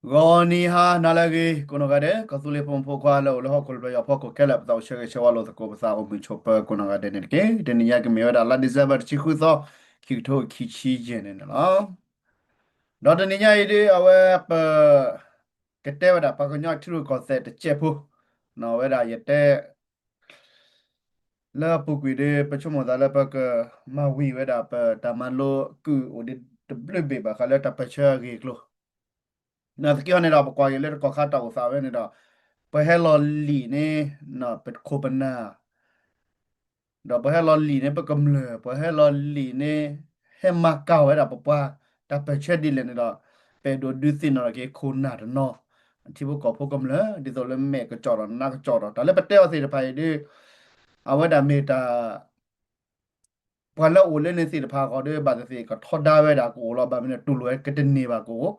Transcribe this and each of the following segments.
ဂီၤနံၤဟါနၤလၢအဂ့ၤ ကိးနီၢ်ဂၤဒဲး ကီၢ်သူလ့ၤဖိမုၣ်ဖိခွါလၢအိၣ်လၢဟီၣ်ခိၣ်လၢပျၢၤယွၤဖီခိၣ်ခဲလၢာ် ပသးအိၣ်ဆၢဂ့ၤဆၢဝါလိာ်သကိး ပသးအိၣ်မုာ်ဆိးပၢၤကိးနီၢ်ဂၤဒဲးန့ၣ်တက့ၢ်. တနံၤညါကမ့ၢ်ဝဲဒၣ်လါ December တဆံဃုသီ ခံကထိခံဆံယဲၢ်န့ၣ်လီၤ. ဒီးတနံၤညါအံၤဒ်အဝဲပ ကတဲဝဲဒၣ်ပှၤကညီထံရူၢ်ကီၢ်သဲးတစဲးဖိ ဝဲဒၣ်ယတဲ လၢအပူၤကွံာ်ဒီး ပဆိကမိၣ်သးလၢပကမၤဝံၤဝဲဒၣ်ပတၢ်မၤလိကုၢ်အိၣ်ဒံးတဘျုးဘ့ၣ်ဘၣ်ဃးလၢတၢ်ပၢၢ်ဆၢအဂ့ၢ်အကျိၤ, နာ်သက့ဟီန့ၣ်ဒီး ပကွၢ်က့ၤလၢတကီၢ်ခါတၢ်အိၣ်သးဝဲန့ၣ်ဒီး ပှၤဟဲလီၤလံာ်န့ၣ် ပခိၣ်ပနၢ် ဒီးပှၤဟဲလီၤလံာ်န့ၣ် ပကမျၢၢ် ပှၤဟဲလီၤလံာ်န့ၣ် ဟဲမၤကၢ်ဝဲဒၣ်ပပှၤတၢ်ပၢၢ်ဆၢဒ်လဲၣ်န့ၣ်ဒီး ပအဲၣ်ဒိးဒုးသ့ၣ်နီၣ်ထီၣ်က့ၤခိၣ်နၢ်တနီၤ ထံဖိကီၢ်ဖိကမျၢၢ် ဒ်သိးလၢမဲာ်ကကၠီၣ်ဒီးနါကကၠီၣ်ဒီး တၢ်လၢပတဲအီၤသ့ၣ်တဖၣ်အံၤဒီး အဝဲဒၣ်မ့ၢ်တၢ် ပှၤလၢအအိၣ်လၢန့ၣ်သ့ၣ်တဖၣ်အဂီၢ်ဒီး ဘၣ်သ့ၣ်သ့ၣ်ကထီဒါဝဲဒၣ်ကအိၣ်လီၤ. ဘၣ်မနုၤလဲၣ် တူၢ်လိာ်ဝဲကတန့ၢ်ဘၣ်ကအိၣ်,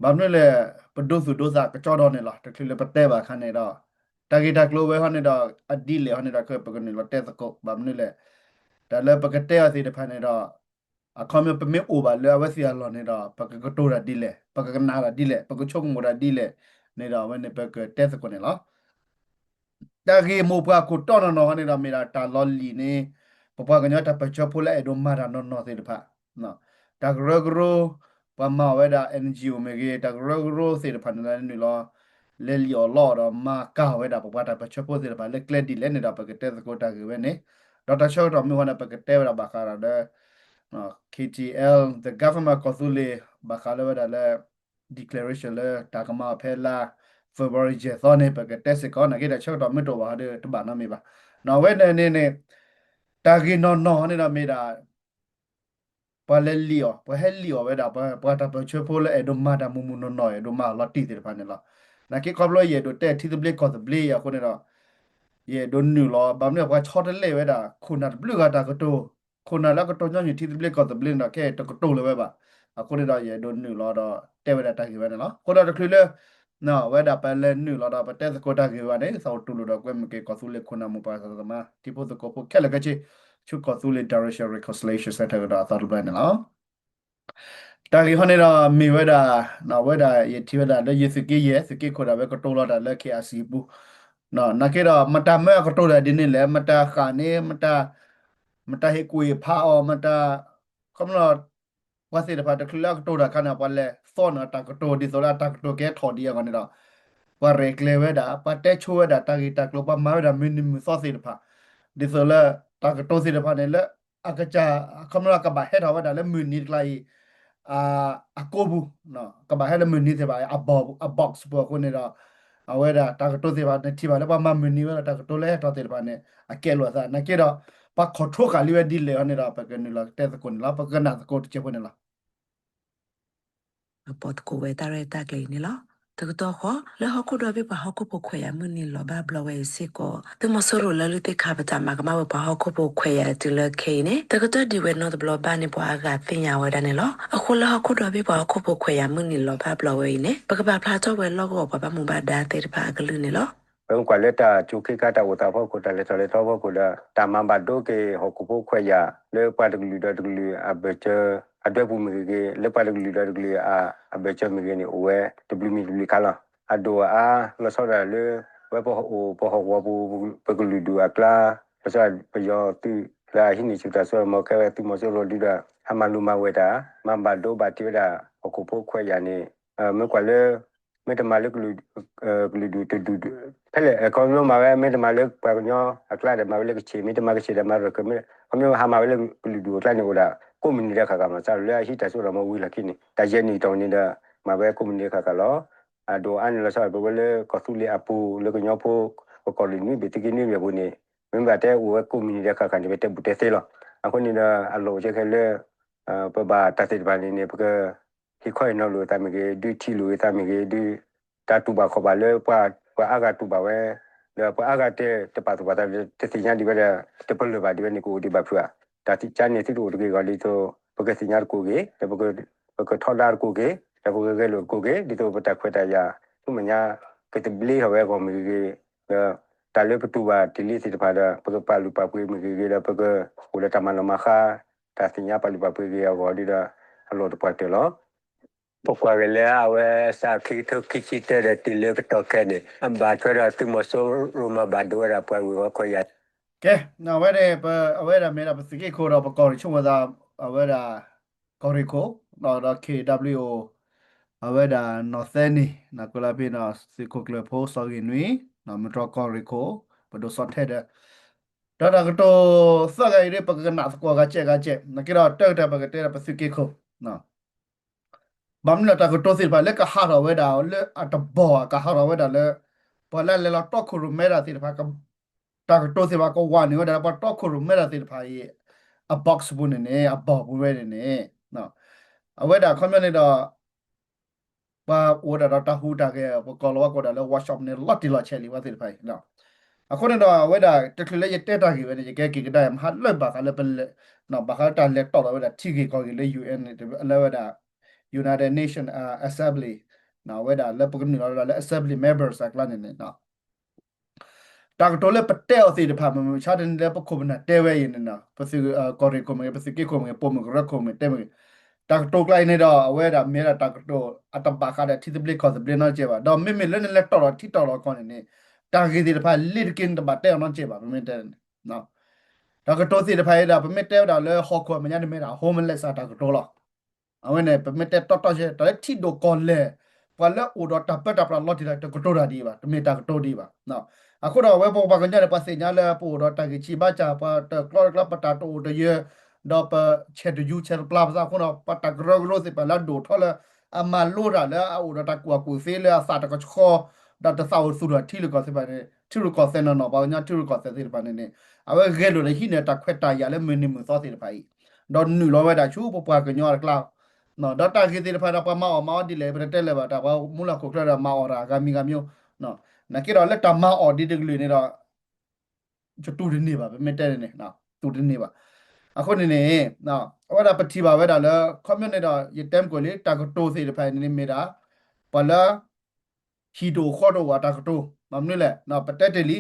ဘၣ်မနုၤလဲၣ် ပဒိသူၣ်ဒိသးကကၠီဒီးန့ၣ်လီၤ. တချုးလၢပတဲဘၣ်အခါန့ၣ်ဒီး တၢ်ဂ့ၢ်တၢ်ကျိၤဝဲဟီန့ၣ်ဒီး အဒ်လဲၣ်ဟီန့ၣ်ဒီး ပကနုာ်လီၤတဲသကိး ဘၣ်မနုၤလဲၣ် တၢ်လၢပကတဲအီၤသ့ၣ်တဖၣ်န့ၣ်ဒီး အခီပညီပမ့ၢ်အိၣ်ဘၣ်လၢအဝဲသ့ၣ်အလီၢ်န့ၣ်ဒီး ပကကတိၤတၢ်ဒ်လဲၣ် ပကကနၣ်တၢ်ဒ်လဲၣ် ပကဆိကမိၣ်တၢ်ဒ်လဲၣ်န့ၣ်ဒီး အဝဲန့ၣ်ပကတဲသကိးန့ၣ်လီၤ. တၢ်ဂ့ၢ်မိၢ်ပှၢ်ခိၣ်တီနီၢ်နီၢ်ဟီန့ၣ်ဒီး မ့ၢ်ဒၣ်တၢ်လီၤလံာ်န့ၣ် ပပှၤကညီတၢ်ပၢၢ်ဆၢဖိလၢအဲၣ်ဒိးမၤတၢ်နီၢ်နီၢ်သ့ၣ်တဖၣ် တၢ်ကရၢကရိ ပှၤမၤအီၤဝဲဒၣ် N G O မ့ၢ်ဂ့ၤ တၢ်ကရၢကရိသ့ၣ်တဖၣ်န့ၣ်လၢနုာ်လီၤ လဲၤလံာ်အီၣ်လီအီၣ်ဒီးမၤကၢ်ဝဲဒၣ်ပပှၤတၢ်ပၢၢ်ဆၢဖိသ့ၣ်တဖၣ်လၢကျဲဒ်လဲၣ်န့ၣ်ဒီး ပကတဲသကိးတၢ်ဂ့ၢ်ဝဲန့ၣ်, ဒီးတၢ်ဆၢကတီၢ်မုၢ်ဟီန့ၣ် ပကတဲဝဲဒၣ်ဘၣ်ဃးဒီးလၢ K T L, the government ကီၢ်သူလ့ၤ ဘၣ်ဃးလၢဝဲဒၣ်လၢ declaration လၢတၢ်ကမၤအီၤဖဲလါ February ယဲၢ်သီန့ၣ် ပကတဲစ့ၢ်ကီး နာ်က့တၢ်ဆၢကတီၢ်မ့ၢ်တအိၣ်ဘၣ်ဒီးတဘၣ်နီတမံၤဘၣ်. အဝဲန့ၣ်န့ၣ်န့ၣ် တၢ်ဂ့ၢ်နီၢ်နီၢ်န့ၣ်ဒီးမ့ၢ်ဒၣ် ပှၤလဲၤလံာ်အီၤ ပှၤဟဲလံာ်အီၤဝဲဒၣ် ပှၤတၢ်ပၢၢ်ဆၢဖိလၢအဲၣ်ဒိးမၤတၢ်မုာ်မုာ်နီၢ်နီၢ် အဲၣ်ဒိးမၤအလီၤတံၢ်သ့ၣ်တဖၣ်န့ၣ်လီၤ. နာ်က့ခီဖျိယအဲၣ်ဒိးတဲထံသဘျ့ကီၢ်သဘျ့အံၤအဃိန့ၣ်ဒီး ယအဲၣ်ဒိးနုာ်လီၤ ဘၣ်မနုၤပှၤဆီတလဲဝဲဒၣ် ခိၣ်နၢ်တဘျုးဂၤတၢ်ကတိၤ, ခိၣ်နၢ်လၢအကတိၤညီနုၢ်ထံသဘျ့ကီၢ်သဘျ့န့ၣ်ဒီး ခဲအံၤတကတိၤလၢၤဝဲဘၣ်. အဃိန့ၣ်ဒီး ယအဲၣ်ဒိးနုာ်လီၤဒီးတဲဝဲဒၣ်တၢ်ဂ့ၢ်ဝဲန့ၣ်လီၤ. အဃိဒီးတချုးလၢ ဝဲဒၣ်ပလဲၤနုာ်လီၤဒီးပတဲသကိးတၢ်ဂ့ၢ်ဝဲန့ၣ် သးအိၣ်တူၢ်လိာ်ဒီးကွဲမုာ်က့ၤကီၢ်သူလ့ၤခိၣ်နၢ်မိၢ်ပှၢ်သရၣ်သမါ ထံဖိသကိးဖိခဲလၢာ်ခဲဆ့ ဆူကီၢ်သူလ့ၤ Direction Reconciliation Centre ကဒီးအသီတဘျီန့ၣ်လီၤ. တၢ်ဂ့ၢ်ဟီန့ၣ်ဒီးမ့ၢ်ဝဲဒၣ် ဝဲဒၣ်ယထံၣ်ဝဲဒၣ်လၢယသုးက့ယဲၢ် သုးက့ခိၣ်ဒီးဝဲကတိၤလီၤတၢ်လၢ K I C အပူၤ, နာ်က့ဒီး မတၤမၢအကတိၤတၢ်ဒ်န့ၣ်လဲၣ် မတၤဃၣ်န့ၣ် မတၤ မတၤဟ့ၣ်ကူၣ်ဟ့ၣ်ဖးအီၤ မတၤ ခီဖျိ ပှၤသ့ၣ်တဖၣ်တချုးလၢအကတိၤတၢ်အခါန့ၣ် ပှၤလဲၤသီန့ၣ်အတၢ်ကတိၤဒ်သိးလၢအတၢ်ကတိၤကဲထီၣ်ဒ်အဂီၢ်န့ၣ်ဒီး ပှၤရဲၣ်ကျဲၤဝဲဒၣ် ပှၤတဲဆိဝဲဒၣ်တၢ်ဂ့ၢ်တၢ်ကျိၤ ပှၤမၤဝဲဒၣ်မုၢ်နံၤမုၢ်သီသ့ၣ်တဖၣ် ဒ်သိးလၢ တၢ်ကတိၤသ့ၣ်တဖၣ်န့ၣ်လၢ အကစၢ် ခီဖျိကဘၣ်ဟဲထီၣ်ဝဲဒၣ်လၢမုၢ်နံၤတကျါအံၤ အကိးပူၤ ကဘၣ်ဟဲလၢမုၢ်နံၤသ့ၣ်တဖၣ်အ box ပူၤအဃိန့ၣ်ဒီး အဝဲဒၣ်တၢ်ကတိၤသ့ၣ်တဖၣ်န့ၣ်ထံၣ်ဘၣ်လၢပှၤမၤမုၢ်နံၤဝဲဒီးတၢ်ကတိၤလၢဟဲထီၣ်သ့ၣ်တဖၣ်န့ၣ် အကဲလိာ်အသး နာ်က့ဒီး ပှၤ control ဃာ်လံဝဲဒ်လဲၣ်အီၤန့ၣ်ဒီး ပကနုာ်လီၤကတဲသကိးန့ၣ်လီၤ ပကနၣ်သကိးတစဲးဖိန့ၣ်လီၤ. ပပိာ်သကိးဝဲတၢ်ရဲၣ်တၢ်ကျဲၤအံၤန့ၣ်လီၤ. တကတီၢ်ဃီ လၢဟီၣ်ခိၣ်ဒီဘ့ၣ်ပှၤဟီၣ်ခိၣ်ဖိခွဲးယာ်မုၢ်နံၤလီၤဘၣ်ဘျီဝဲအံၤစ့ၢ်ကီး သုးမီၤစိရိၤလၢလုၢ်သ့ၣ်ခါပတာ်မၤကမၣ်ဝဲပှၤဟီၣ်ခိၣ်ဖိခွဲးယာ်တုၤလၢခဲအံၤန့ၣ် တကတၢၢ်ဒံးဝဲနီတဘျီဘၣ်န့ၣ် ပှၤအါဂၤသ့ၣ်ညါဝဲဒၣ်န့ၣ်လီၤ. အဃိလၢဟီၣ်ခိၣ်ဒီဘ့ၣ်ပှၤဟီၣ်ခိၣ်ဖိခွဲးယာ်မုၢ်နံၤလီၤဘၣ်ဘျီဝဲအံၤန့ၣ် ပကဘၣ်ဖျါထီၣ်ဝဲလီၢ်ကဝီၤပှၤဘၣ်မူဘၣ်ဒါသ့ၣ်တဖၣ်အကလုၢ်န့ၣ်လီၤ. ပမ့ၢ်ကွၢ်လၢတၢ်ကၠိခ့ခါတၢ်အိၣ်သးဖီခိၣ် တၢ်လဲၤထီၣ်လဲၤထီဖီခိၣ်ဒီး တၢ်မၤဘၣ်ဒိက့ၤဟီၣ်ခိၣ်ဖိခွဲးယာ် လၢပှၤတကလုာ်ဒီးတကလုာ်အဘၢၣ်စၢၤ အဒွဲပူၤမ့ၢ်ဂ့ၤဂ့ၤ လၢပှၤတကလုာ်ဒီးတကလုာ်အဘၢၣ်စၢၤမ့ၢ်ဂ့ၤန့ၣ် အိၣ်ဝဲတဘျုးမံၤတဘျုးခါလီၤ. အဒိၣ်အအါလီၤဆီဒၣ်တၢ်လၢ ဝဲပအိၣ်ပဟီၣ်ကဝီၤပူၤ ပကလုာ်ဒူၣ်အကျါ လီၤဆီဒၣ်ပယီၤသုးလၢအဟံးန့ၢ်ဆူၣ်တၢ်စိတၢ်ကမီၤခဲဝဲသုးမီၤစိရိၤဒုဒီး ဟးမၤလူၤမၤဝဲတၢ် မၤဘၣ်ဒိဘၣ်ထံးဝဲဒၣ် ဟီၣ်ခိၣ်ဖိခွဲးယာ်န့ၣ် မ့ၢ်ကွၢ်လၢ မ့ၢ်တမၤလၢ ကလုာ်ဒူၣ်တဒူၣ် ဖဲလဲၣ် ခီဖျိမၤဝဲ မ့ၢ်တမၤလၢပှၤကညီအကျါဒီး မၤဝဲလၢကချ့ၣ် မ့ၢ်တမၤကချ့ၣ်ဒီးမၤရၢၢ်ခၢၣ် မ့ၢ် ခီဖျိဟးမၤဝဲလၢကလုာ်ဒူၣ်အကျါန့ၣ် အိၣ်ဒၣ်ကိးမုၢ်နံၤဒဲးခါခါမး စးထီၣ်လၢအဟံးတၢ်စိတၢ်ကမီၤဝံၤလီၢ်ခံန့ၣ် တၢ်ယဲၢ်နံၣ်တီၢ်န့ၣ်ဒီး မၤဝဲကိးမုၢ်နံၤဒဲးခါခါလီၤ. အဒိၣ်အါန့ၣ်လီၤဆီ ပဝဲလၢကီၢ်သူလ့ၤအပူၤ လၢကညီဖိ ကီၢ်လံၤနွံဘ့ၣ်သုးက့နွံဘ့ၣ်အပူၤန့ၣ် မ့ၢ်ဘၣ်တဲအိၣ်ဝဲကိးမုၢ်နံၤဒဲးခါခါန့ၣ် ပတဲဘူးတဲသ့လီၤ. အဃိန့ၣ်ဒီး အလီၢ်အိၣ်ဆဲခဲလၢ ပဘၣ်တၢ်သ့ၣ်တဖၣ်န့ၣ်န့ၣ် ပက ဟ့ၣ်ခီဟ့ၣ်နီၤလိာ်အသးမ့ၢ်ဂ့ၤ ဒုးထံၣ်လိာ်အသးမ့ၢ်ဂ့ၤ ဒုး တၢ်တူၢ်ဘၣ်ခီၣ်ဘၣ်လၢပှၤ ပှၤအါဂၤတူၢ်ဘၣ်ဝဲ ဒီးပှၤအါဂၤတဲတပာ်သူၣ်ပာ်သး တသ့ၣ်ညါဒံးဝဲဒီး တပလၢၢ်ဘၣ်ဒံးဝဲန့ၣ် ကအိၣ်ဒံးဘၣ်ဖုးဧါ. တၢ်သ့ၣ်ညါန့ၣ်သုတအိၣ်တဂ့ၤအဂီၢ်ဒ်သိး ပကသ့ၣ်ညါတကိးဂ့ၤ ဒီး ပကထီဒါတကိးဂ့ၤ ဒီးပကဂဲၤလိာ်တကိးဂ့ၤ ဒ်သိးပတၢ်ခွဲးတၢ်ယာ် ဆူမဲာ်ညါ ကသဘျ့ထီၣ်ဝဲအဂီၢ်မ့ၢ်ဂ့ၤ ဒီး တၢ်လၢပတူၢ်ဘၣ်တ့ၢ်လံသ့ၣ်တဖၣ်ဒီး ပကပာ်လုၢ်ပာ်ပှ့ၤမ့ၢ်ဂ့ၤဂ့ၤဒီး ပကအိၣ်ဒီးတၢ်မၤလီၤမၤဃါ တၢ်သ့ၣ်ညါပာ်လုၢ်ပာ်ပှ့ၤဂ့ၤအဂီၢ်ဒ်ဒီး အလီၢ်တပှၢ်တၢၢ်လီၤ. ပကွၢ်က့ၤလၢအဝဲစးခံကထိခံဆံတၢဒီးတုၤလၢကတီၢ်ခဲအံၤန့ၣ် အဘၣ်ထွဲဒီးသုးမီၤစိရိၤမၤဘၣ်ဒိဝဲဒၣ်ပှၤဂ့ၢ်ဝီခွဲးယာ် ကဲ, အဝဲန့ၣ် အဝဲဒၣ်မ့ၢ်ဒၣ်ပသုးက့ခိၣ်ဒီးပကီၢ်ရ့ၣ်ဆိကမိၣ်သး အဝဲဒၣ် ကီၢ်ရ့ၣ်ခိၣ် ဒီး K W O အဝဲဒၣ်နီၢ်သဲနံၣ် နီၢ်ကလၢဖံနီၢ်သုးခိၣ်ကျၢၢ်ဖိစီၤဂ့ၢ်နွံ နီၢ်မုၢ်တြီၢ်ကီၢ်ရ့ၣ်ခိၣ် ပဒိၣ်စီၤထဲဒၢ ဒီးတၢ်ကတိၤသၢဂၤအံၤဒ်ပကကနၣ်သကိးဂၤကဲးဂၤကဲး နာ်က့ဒီးတၢ်ကတၢၢ်ပကတဲဒီးပသုးက့ခိၣ် ဘၣ်မနုၤတၢ်ကတိၤသ့ၣ်တဖၣ်လၢကဟးထီၣ်ဝဲဒၣ်လၢအတဘီၣ် ကဟးထီၣ်ဝဲဒၣ်လၢ ပှၤလၢအလဲၤလီၤတီခိၣ်ရိၣ်မဲတၢ်သ့ၣ်တဖၣ် တၢ်ကတိၤသ့ၣ်တဖၣ်ကဝးနုာ်ဝဲဒၣ်လၢပှၤတီခိၣ်ရိၣ်မဲတၢ်သ့ၣ်တဖၣ်အံၤ အ box ပူၤန့ၣ်န့ၣ် အဘီၣ်ပူၤဝဲန့ၣ်န့ၣ် အဝဲဒၣ်ခီပညီန့ၣ်ဒီး ပှၤအိၣ်ဝဲဒၣ်ဒီးတၢ်ဟူးတၢ်ဂဲၤ ပကိးလီၤဝဲကိးဒၣ်လၢ workshop န့ၣ် လီၤတံၢ်လီၤဆဲးလံဝဲသ့ၣ်တဖၣ်အံၤ အဃိန့ၣ်ဒီး အဝဲဒၣ်တချုးလၢယတဲတၢ်ဂ့ၢ်ဝဲန့ၣ် ယကဟဲက့ၤကဒါယၤ မဟါလၢဘၣ်ဃးလၢပလဲၤ ဘၣ်ဃးလၢတၢ်လဲၤတီၣ်လီၤဝဲဒၣ်ထံဂ့ၢ်ကီၢ်ဂ့ၢ်လၢ U N န့ၣ် လၢဝဲဒၣ် United Nations Assembly ဝဲဒၣ်လၢပကနုာ်လီၤဝဲဒၣ်လၢ Assembly Members အကျါန့ၣ်န့ၣ် တၢ်ကတိၤလၢပတဲအီၤသ့ၣ်တဖၣ် မုၢ်မဆါတနံၤလၢပခိၣ်ပနၢ်တဲဝဲအံၤန့ၣ် ပသုးကီၢ်ရ့ၣ်ခိၣ်မ့ၢ်ဂ့ၤ ပသုးက့ခိၣ်မ့ၢ်ဂ့ၤ ပိာ်မုၣ်ကရၢခိၣ်မ့ၢ်ဂ့ၤ တဲမ့ၢ်ဂ့ၤ တၢ်ကတိၤကျါအံၤန့ၣ်ဒီး အဝဲဒၣ်မ့ၢ်ဝဲဒၣ်တၢ်ကတိၤ အတဘၣ်ဃးဒီးထံသဘျ့ကီၢ်သဘျ့နီတစဲးဘၣ် ဒီးမ့မ့ၢ်လၢနလဲၤတီၣ်ထံတီၣ်လီၤကီၢ်န့ၣ်န့ၣ် တၢ်ဂ့ၢ်သ့ၣ်တဖၣ်လ့ၤတက့ၢ်နတဘၣ်တဲအီၤနီတစဲးဘၣ် ပမ့ၢ်တဲန့ၣ် တၢ်ကတိၤသ့ၣ်တဖၣ်အံၤဒီး ပမ့ၢ်တဲဝဲဒၣ်လၢဟီၣ်ခိၣ်အမဲာ်ညါန့ၣ်မ့ၢ်ဒၣ် homeless အတၢ်ကတိၤလီၤ အဝဲန့ၣ် ပမ့ၢ်တဲတီတီဆဲး တၢ်လၢထံဒိၣ်ကီၢ်လဲၢ် ပှၤလၢအိၣ်ဒီးတၢ်ပၢတၢ်ပြးလီၤတံၢ်လီၤ တကတိၤတၢ်ဒ်အံၤဘၣ် တမ့ၢ်တၢ်ကတိၤဒ်အံၤဘၣ် အဃိဒီးအဝဲပပှၤကညီန့ၣ် ပှၤသ့ၣ်ညါလၢပအိၣ်ဒီးတၢ်ဂံၢ်ဆံးဘါစၢ် ပှၤတကျီတကျီ ပတၢ်တအိၣ်တယၢၤ ဒီးပဆဲးတယူၤဆဲးတပျၢ်ပသးအဃိဒီး ပတၢ်ကရၢကရိသ့ၣ်တဖၣ်လၢအဒိၣ်ထီၣ်လၢ အမၤလိတၢ်လၢအအိၣ်ဒီးတၢ်ကူၣ်ဘၣ်ကူၣ်သ့လၢအသးတကဆှီ ဒီးတသးအိၣ်သူၣ်ထီၣ်ထံရူၢ်ကီၢ်သဲးသ့ၣ်တဖၣ်န့ၣ် ထံရူၢ်ကီၢ်သဲးနီၢ်နီၢ် ပှၤကညီထံရူၢ်ကီၢ်သဲးသ့ၣ်တဖၣ်န့ၣ်န့ၣ် အဝဲဂဲၤလိာ်ဒီးဟံးန့ၢ်တၢ်ခွဲးတၢ်ယာ်လၢမုၢ်နံၤမုၢ်သီသ့ၣ်တဖၣ်အံၤ ဒီးနုာ်လီၤဝဲဒၣ်ဆူပပှၤကညီအကျါ ဒီးတၢ်ဂ့ၢ်သ့ၣ်တဖၣ်ဒီးပှၤမၤအီၣ်မၤအီဒ်လဲၣ် ပတတဲလၢၤဘၣ် တၢ်ပှၤမူလၢဟီၣ်ခိၣ်ချၢဒီးမၤအီၣ်တၢ်အဂၤမံၤဂၤမံၤ နာ်က့ဒီးလၢတၢ်မၤအီၣ်ဒ်တကလုာ်န့ၣ်ဒီး ယတူၢ်တန့ၢ်ဘၣ် ပမ့ၢ်တဲန့ၣ်န့ၣ် တူၢ်တန့ၢ်ဘၣ် အဃိန့ၣ်န့ၣ် အဝဲဒၣ်ပထံၣ်ဘၣ်ဝဲဒၣ်လၢ ခီပညီန့ၣ်ဒီး ယတဲမ့ၢ်ကွၢ်လံ တၢ်ကတိၤသ့ၣ်တဖၣ်အံၤန့ၣ်မ့ၢ်ဒၣ် ပှၤလၢ ဟံၣ်တအိၣ်ဃီတအိၣ်အတၢ်ကတိၤ ဘၣ်မနုၤလဲၣ် ပတဲတ့ၢ်လံ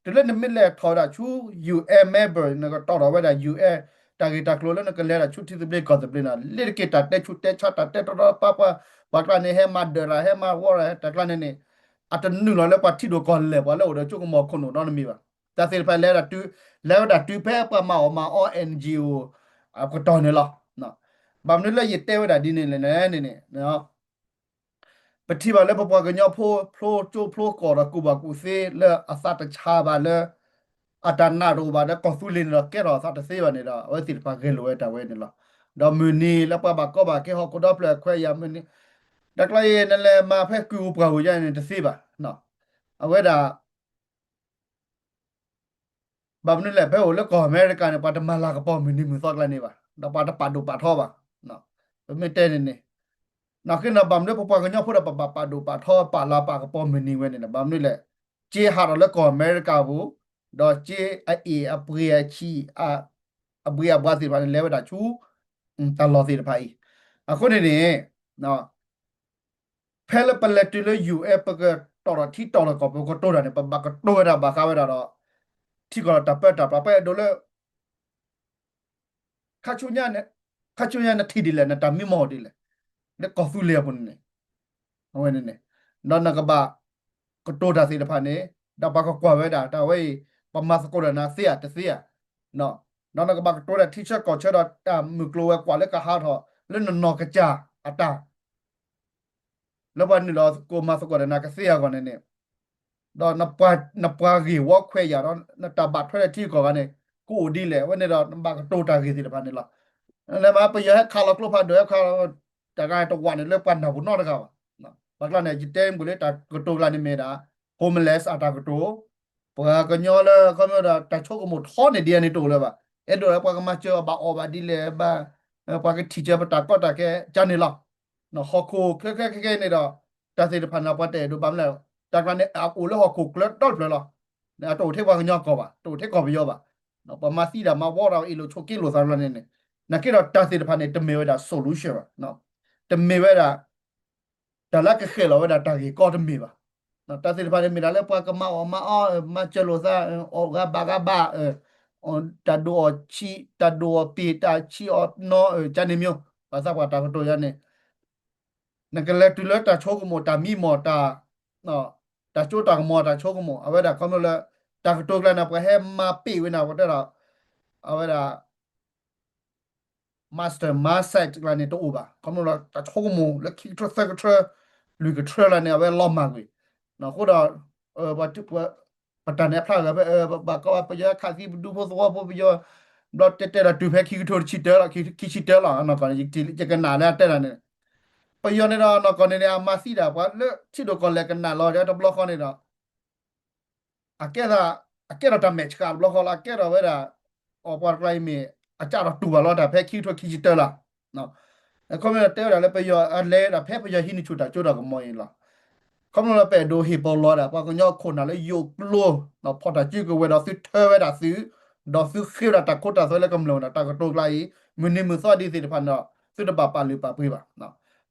တုၤလၢနမ့ၢ်လဲၤထီၣ်ဝဲဒၣ်ဆူ U N member နကတီၢ်ထီၣ်ဝဲဒၣ် U N တၢ်ဂ့ၢ်တၢ်ကျိၤလၢနကလဲၤဒၣ်ဆူထံသဘျ့ကီၢ်သဘျ့န့ၣ် လ့ၤတက့ၢ်တၢ်တဲဆူးတဲဆါ တၢ်တဲတီတီပာ်ပှၤ ပှၤကျါန့ၣ် ဟဲမၤဒၢးတၢ် ဟဲမၤဝီတၢ် တၢ်ကျါန့ၣ်န့ၣ် အတနုာ်လီၤလၢပှၤထံဒိၣ်ကီၢ်လဲၢ် ပှၤလၢအိၣ်ဒီးကၠိကမီၤခိၣ်နူာ်နီတမံၤဘၣ် တၢ်သ့ၣ်တဖၣ်လဲၤဝဲဒၣ်တုၤ လဲၤဝဲဒၣ်တုၤဖဲပှၤမၤအီၣ်မၤအီ N G O အကတီၢ်န့ၣ်လီၤ ဘၣ်မနုၤလၢယတဲဝဲဒၣ်ဒ်န့ၣ်လဲၣ်န့ၣ်န့ၣ် ပထံၣ်ဘၣ်လၢပပှၤကညီဖိ ဖျိကၠိဖျိကီၢ်ဒီး ကူၣ်ဘၣ်ကူၣ်သ့လၢအသးတဆါဘၣ်လၢ အတၢ်နာ်တအိၣ်ဘၣ်ဒီး ကီၢ်သူလ့ၤန့ၣ်ဒီး ကဲထီၣ်အသးတသ့ဘၣ်န့ၣ်ဒီး အဝဲသ့ၣ်တဖၣ်ဂဲၤလိာ်ဝဲတၢ်ဝဲန့ၣ်လီၤ. ဒီးမုၢ်နံၤလၢပှၤဘၣ်ကီဘၣ်ခဲ ဟီၣ်ခိၣ်ဒီဖျၢၣ်ခွဲးယာ်မုၢ်နံၤ တၢ်ကျါအံၤ နလဲၤမၤဖဲကုၢ်ဧိၤပှၢ်ဧိၤယါန့ၣ်တသ့ဘၣ်. အဝဲဒၣ် ဘၣ်မနုၤလဲၣ် ဖဲအိၣ်လၢကီၢ်အမဲရကၤန့ၣ် ပှၤတမၤလၤကပီၤမုၢ်နံၤမုၢ်သီကျါန့ၣ်ဘၣ်, ဒီးပှၤတပာ်ဒိၣ်ပာ်ထီဘၣ်. ပမ့ၢ်တဲန့ၣ်န့ၣ်, နာ်က့န့ၣ် ဘၣ်မနုၤပပှၤကညီဖိဒီး ပဘၣ်ပာ်ဒိၣ်ပာ်ထီ ပာ်လၤပာ်ကပီၤမုၢ်နံၤဝဲန့ၣ် ဘၣ်မနုၤလဲၣ်, က့ဟးထီၣ်လၢကီၢ်အမဲရကၤပူၤ, ဒီးက့အအ့ၣ်အပှ့ၤအဆံး အဘှ့အဘှါသ့ၣ်တဖၣ်န့ၣ် လဲၤဝဲဒၣ်ဆူ တၢ်လီၢ်သ့ၣ်တဖၣ်အံၤ, အဃိန့ၣ်န့ၣ် ဖဲလၢပလဲၤတုၤလၢ ယူၢ်အဲၣ် ပကတီၢ်ထီၣ်ထံတီၢ်လီၤကီၢ် ပကတိၤတၢ်န့ၣ် ပဘၣ်ကတိၤဝဲဒၣ်ဘၣ်ဃးဝဲဒၣ်ဒီး ထံကီၢ်တၢ်ပၢတၢ်ပြး ပအဲၣ်ဒိးလၢ ခါဆူညါန့ၣ် ခါဆူညါနထံၣ်ဒ်လဲၣ် နတၢ်မံမီၢ်ဒ်လဲၣ် လၢကီၢ်သူလ့ၤအပူၤန့ၣ်န့ၣ် အဝဲန့ၣ်န့ၣ် ဒီးနကဘၣ်ကတိၤတၢ်သ့ၣ်တဖၣ်န့ၣ် ဒီးပှၤကကွၢ်ဝဲဒၣ် တၢ်ဝဲအံၤ ပမၤသကိးဒီးနၤသ့ဧါတသ့ဧါ, ဒီးနကဘၣ်ကတိၤဝဲဒၣ်ထံဆၢကီၢ်ဆၢဒီးတၢ်မုၢ်ကျိၤဝဲၤကွာ်လၢကဟးထီၣ် လၢနနီၢ်ကစၢ်အတၢ် လၢပှၤနုာ်လီၤသကိးမၤသကိးဒီးနၤကသ့အဂီၢ်န့ၣ်န့ၣ်, ဒီးနပှၤဂ့ၢ်ဝီခွဲးယာ်ဒီး နတၢ်ဘၣ်ထွဲလၢထံကီၢ်ဂၤန့ၣ် ကအိၣ်ဒ်လဲၣ် အဝဲန့ၣ်ဒီး နဘၣ်ကတိၤတၢ်ဂ့ၢ်သ့ၣ်တဖၣ်န့ၣ်လီၤ. လဲၤမး ပယီၤဟဲခးလီၤကျိဖးဒိၣ် ဟဲခးလီၤ တၢ်ဂၤတဝးန့ၣ် လၢပှၤနၢ်ပူၤနီတဂၤဘၣ်. ပှၤကျါန့ၣ် ယတဲမ့ၢ်လၢတၢ်ကတိၤကျါန့ၣ်မ့ၢ်ဒၣ် homeless အတၢ်ကတိၤ ပှၤကညီလၢ ခီမ့ၢ်ဒီး တၢ်ဆိကမိၣ်ထီန့ၢ်ဒံးအန့ၣ်တအိၣ်လၢၤဘၣ်. အဲၣ်ဒိးလၢပှၤကမၤစၢၤအီၤဘၣ်အီၣ်ဘၣ်ဒ်လဲၣ်ဘၣ်, ပှၤကထံၣ်စၢၤပတၢ်ကီတၢ်ခဲကန့ၣ်လီၤ. ဟီၣ်ခိၣ်ချၢချၢခဲခဲန့ၣ်ဒီး တၢ်သ့ၣ်တဖၣ်န့ၣ် ပှၤတအဲၣ်ဒိးဘၣ်မလဲၣ်, တၢ်ကျါန့ၣ် အအိၣ်လၢဟီၣ်ခိၣ်ချၢဒီတဖျၢၣ်လီၤ. အတအိၣ်ထဲပှၤကညီကီၢ်ဘၣ်, တအိၣ်ထဲကီၢ်ပယီၤဘၣ်. ပှၤမၤသံတၢ်မၤဝီတၢ် အ့ၣ်လိာ်ဆိးက့လိာ်သးတဖျၢၣ်န့ၣ်န့ၣ်, နာ်က့ဒီးတၢ်သ့ၣ်တဖၣ်န့ၣ် တမ့ၢ်ဝဲဒၣ် solution ဘၣ်, တမ့ၢ်ဝဲဒၣ် တၢ်လၢကဃဲၣ်လီၤဝဲဒၣ်တၢ်ဂ့ၢ်ကီတမ့ၢ်ဘၣ်. တၢ်သ့ၣ်တဖၣ်န့ၣ် မ့ၢ်ဒၣ်လၢပှၤကမၤအီၣ်မၤအီၣ် မၤစၢၤလိာ်သး အီၣ်ဂၤဘၣ်ဂၤဘၣ်, တၢ်ဒိၣ်အီၣ်ဆံး တၢ်ဒိၣ်အီၣ်ပ့ၤ တၢ်ဆံးအီၣ်နီၤ ကန့ၣ်မ့ၢ် ပှၤသးပှၢ်တၢ်ကတိၤယါန့ၣ် နကလဲၤတုၤလၢတၢ်ဆိကမိၣ် တၢ်မံမီၢ် တၢ် တၢ်စိတၢ်ကမီၤ တၢ်ဆိကမိၣ် အဝဲဒၣ်ခီဖျိလၢ တၢ်ကတိၤကျါန့ၣ် ပှၤဟဲမၤပ့ၢ်ဝဲန့ၣ် ပှၤတဲဒီး အဝဲဒၣ် master mindset ကျါန့ၣ်တအိၣ်ဘၣ်. ခီဖျိလၢတၢ်ဆိကမိၣ်လၢခံကထၢသၢကထၢ လွံၢ်ကထၢလၢန့ၣ် အဝဲလီၤမၢ်ကွံာ်. အဃိဒီး ပတၢ်န့ၣ်အဖျါဂၤဖဲ ဘၣ်ကီဘၣ်ပယီၤခးသံပဒူဖိသဝီဖိပယီၤ ဘျီတဲတဲဒီးတုၤဖဲခံကထိတဆံတၢလီၤ ခံဆံတၢလီၤ အနီၢ်ကီၢ်န့ၣ် ယကနၣ်လၢအတဲဒၣ်န့ၣ် ပယီၤန့ၣ်ဒီးနီၢ်ကီၢ်န့ၣ်န့ၣ် အမၤသံဒၣ်ပှၤလၢထံဒိၣ်ကီၢ်လဲၢ်ကနၣ်လီၤဒီးတဘျီဃီန့ၣ်ဒီး အကဲ အကဲထီၣ်တၢ်မဲာ်ဆှးတဘျီဃီလီၤ အကဲထီၣ်ဝဲဒၣ် အီၤပှၤတကျါအံၤမ့ၢ် အကၢ်ထီၣ်တူၢ်ဘၣ်လီၤတၢ်ဖဲခံကထိခံဆံတၢလီၤ. ခီဖျိတဲဝဲဒၣ်လၢပယီၤအလဲၤဒၣ်ဖဲပယီၤဟံးန့ၢ်ဆူၣ်တၢ်ကၠိတၢ်ကမီၤအံၤလီၤ. ခီဖျိလၢပအဲၣ်ဒိးဟ့ၣ်ပလီၢ်ဒၣ် ပှၤကညီခိၣ်နၢ်လၢယိာ်ကျိ ဖီၣ်တၢ်စုကဝဲၤဒီးသုထၢဝဲဒၣ်သု ဒီးသုဃ့ဝဲဒၣ်တၢ်ခိတၢ်သွဲလၢကမျၢၢ်ဝဲဒၣ် တၢ်ကတိၤကျါအံၤ မုၢ်နံၤမုၢ်သီဒ်သ့ၣ်တဖၣ်န့ၣ်ဒီး သုတဘၣ်ပာ်လုၢ်ပာ်ပှ့ၤဘၣ်.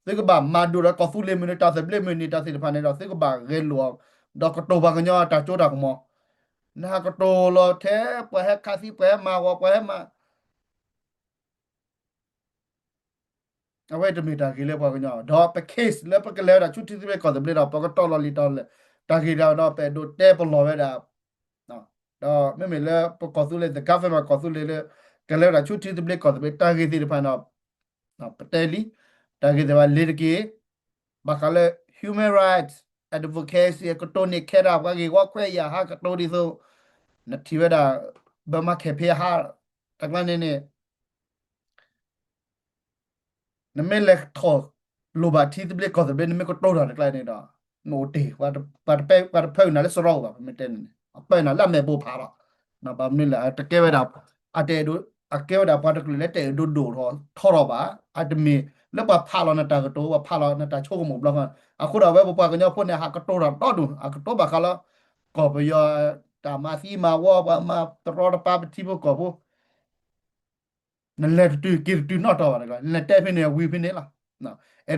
သုကဘၣ်မၤဒိၣ်ဒီးကီၢ်သူလ့ၤမုၢ်နံၤ တၢ်သဘျ့မုၢ်နံၤတၢ်သ့ၣ်တဖၣ်န့ၣ်ဒီး သုကဘၣ်ဂဲၤလိာ်အီၤ ဒီးကတိၤပှၤကညီတၢ်ကၠိတၢ်ကမီၤ နဟးကတိၤလီၤထဲ ပှၤဟဲခးသံ ပှၤဟဲမၤဂီၤ ပှၤဟဲမၤ အဝဲတမ့ၢ်တၢ်ဂ့ၤလၢပှၤကညီ ဒီးပ case လၢပကလဲၤဝဲဒၣ်ဆူထံသဘျ့ကီၢ်သဘျ့ဒီး ပကတီၢ်လီၤလံာ်တီၤလၢ တၢ်ဂ့ၤဒၣ်ဒီး ပအဲၣ်ဒိးတဲပလီၢ်ဝဲဒၣ် ဒီးမ့မ့ၢ်လၢပကီၢ်သူလ့ၤ the government ကီၢ်သူလ့ၤလၢ ကလဲၤဝဲဒၣ်ဆူထံသဘျ့ကီၢ်သဘျ့ တၢ်ဂ့ၤသ့ၣ်တဖၣ်န့ၣ်ဒီး ပတဲလံ တၢ်ဂ့ၤသ့ၣ်တဖၣ်လ့ၤတက့ၢ် ဘၣ်ဃးလၢ human rights advocacy ကတိၤန့ၢ်ခဲဒၣ် ပှၤဂ့ၢ်ဝီခွဲးယာ်ဟးကတိၤဒ်သိး နထံၣ်ဝဲဒၣ် Burma Campaign ဟး တၢ်ကျါန့ၣ်န့ၣ် နမ့ၢ်လဲၤထီၣ်လိၣ်ဘၣ်ထံသဘျ့ကီၢ်သဘျ့ နမ့ၢ်ကတိၤတၢ်တကျါန့ၣ်ဒီး နအိၣ်တ့ၢ် ပှၤတဖၢနၤလၢစရီပူၤဘၣ် ပမ့ၢ်တဲန့ၣ်န့ၣ် အပၢနၤလၢအမဲာ်ဘိဖးလီၤ. ဘၣ်မနုၤလဲၣ် အတကဲဝဲဒၣ် အတအဲၣ်ဒိး အကဲဝဲဒၣ်ပှၤတကလုာ်လၢတအဲၣ်ဒိးဒိၣ်ထီၣ်ထီထီၣ်ဘၣ် အတမ့ၢ်လၢပှၤဖးလီၤနတၢ်ကတိၤ ပှၤဖးလီၤနတၢ်ဆိကမိၣ်ဘျီဃီ အဃိဒီးအဝဲပပှၤကညီဖိန့ၣ် ဟးကတိၤတၢ်ဒီဒူၣ် အကတိၤဘၣ်ဃးလၢ ကီၢ်ပယီၤ တၢ်မၤသံမၤဝီ ပှၤမၤတရီတပါပထံဖိကီၢ်ဖိ နလဲၤတတုၤက့ၤတတုၤနီတီၢ်ဘၣ်တဂၤ နလဲၤတဲဖဲန့ၣ်ဝံၤဖဲန့ၣ်လီၤ.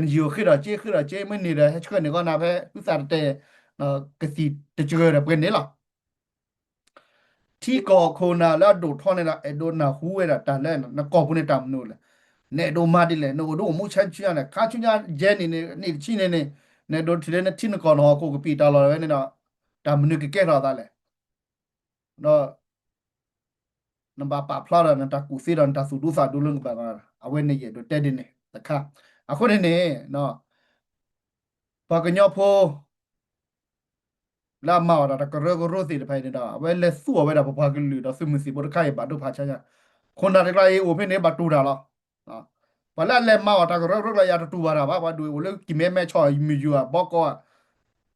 NGO ဃ့ထီၣ်က့ ဃ့ထီၣ်က့ မ့ၢ်န့ၢ်ဒီးဟဲဆှၢန့ၢ်ကီးနၤဖဲ ဟုသးတတဲ ကသံၣ်တစှၤဒီးပှဲၤန့ၣ်လီၤ. ထံကီၢ်ခိၣ်နၢ်လၢအဒိၣ်ထီန့ၣ်ဒီး အဲၣ်ဒိးနၢ်ဟူဝဲဒၣ်တၢ်လၢနကီၢ်ပူၤန့ၣ်တၢ်မနုၤလဲၣ်. နအဲၣ်ဒိးမၤဒ်လဲၣ် နအိၣ်ဒိၣ်အိၣ်မူဆါဆူညါန့ၣ် ခါဆူညါယဲၢ်နံၣ်န့ၣ် နံၣ်တဆံန့ၣ်န့ၣ် နအဲၣ်ဒိးထံၣ်လၢနထံနကီၢ်နဟီၣ်ခိၣ်ကပံာ်တၢ်လီၢ်ဝဲန့ၣ်ဒီး တၢ်မနုၤကကဲထီၣ်အသးလဲၣ်. ဒီး နဘၣ်ပာ်ဖျါဒီးနတၢ်ကူၣ်သ့ဒီးနတၢ်သူၣ်ဒူသးဒူလၢနကဘၣ် အဝဲန့ၣ်ယအဲၣ်ဒိးတဲဒ်န့ၣ်တခါ. အဃိန့ၣ်န့ၣ် ပှၤကညီဖိ လၢအမၤအီၤတၢ်တကရၢကရိသ့ၣ်တဖၣ်အံၤန့ၣ်ဒီး အဝဲလဲၤသူအီၤဝဲဒၣ်ပပှၤကလုာ်ဒီးသုးမုၢ်သံၣ်ဘိတခါအံၤဘၣ်ဒိဖးဆါညါ ခိၣ်နၢ်တကျါအံၤအိၣ်ဖဲန့ၣ်ဘၣ်တူၢ်တၢ်လီၤ. ပှၤလၢအလဲၤမၤအီၤတၢ်ကရၢကရိကျါအံၤတတူၢ်ဘၣ်တၢ်ဘၣ် ပှၤဒုးအိၣ်လၢကံၢ်မဲမဲဆီၣ်မုၢ်ယူၤအဘီကီၢ်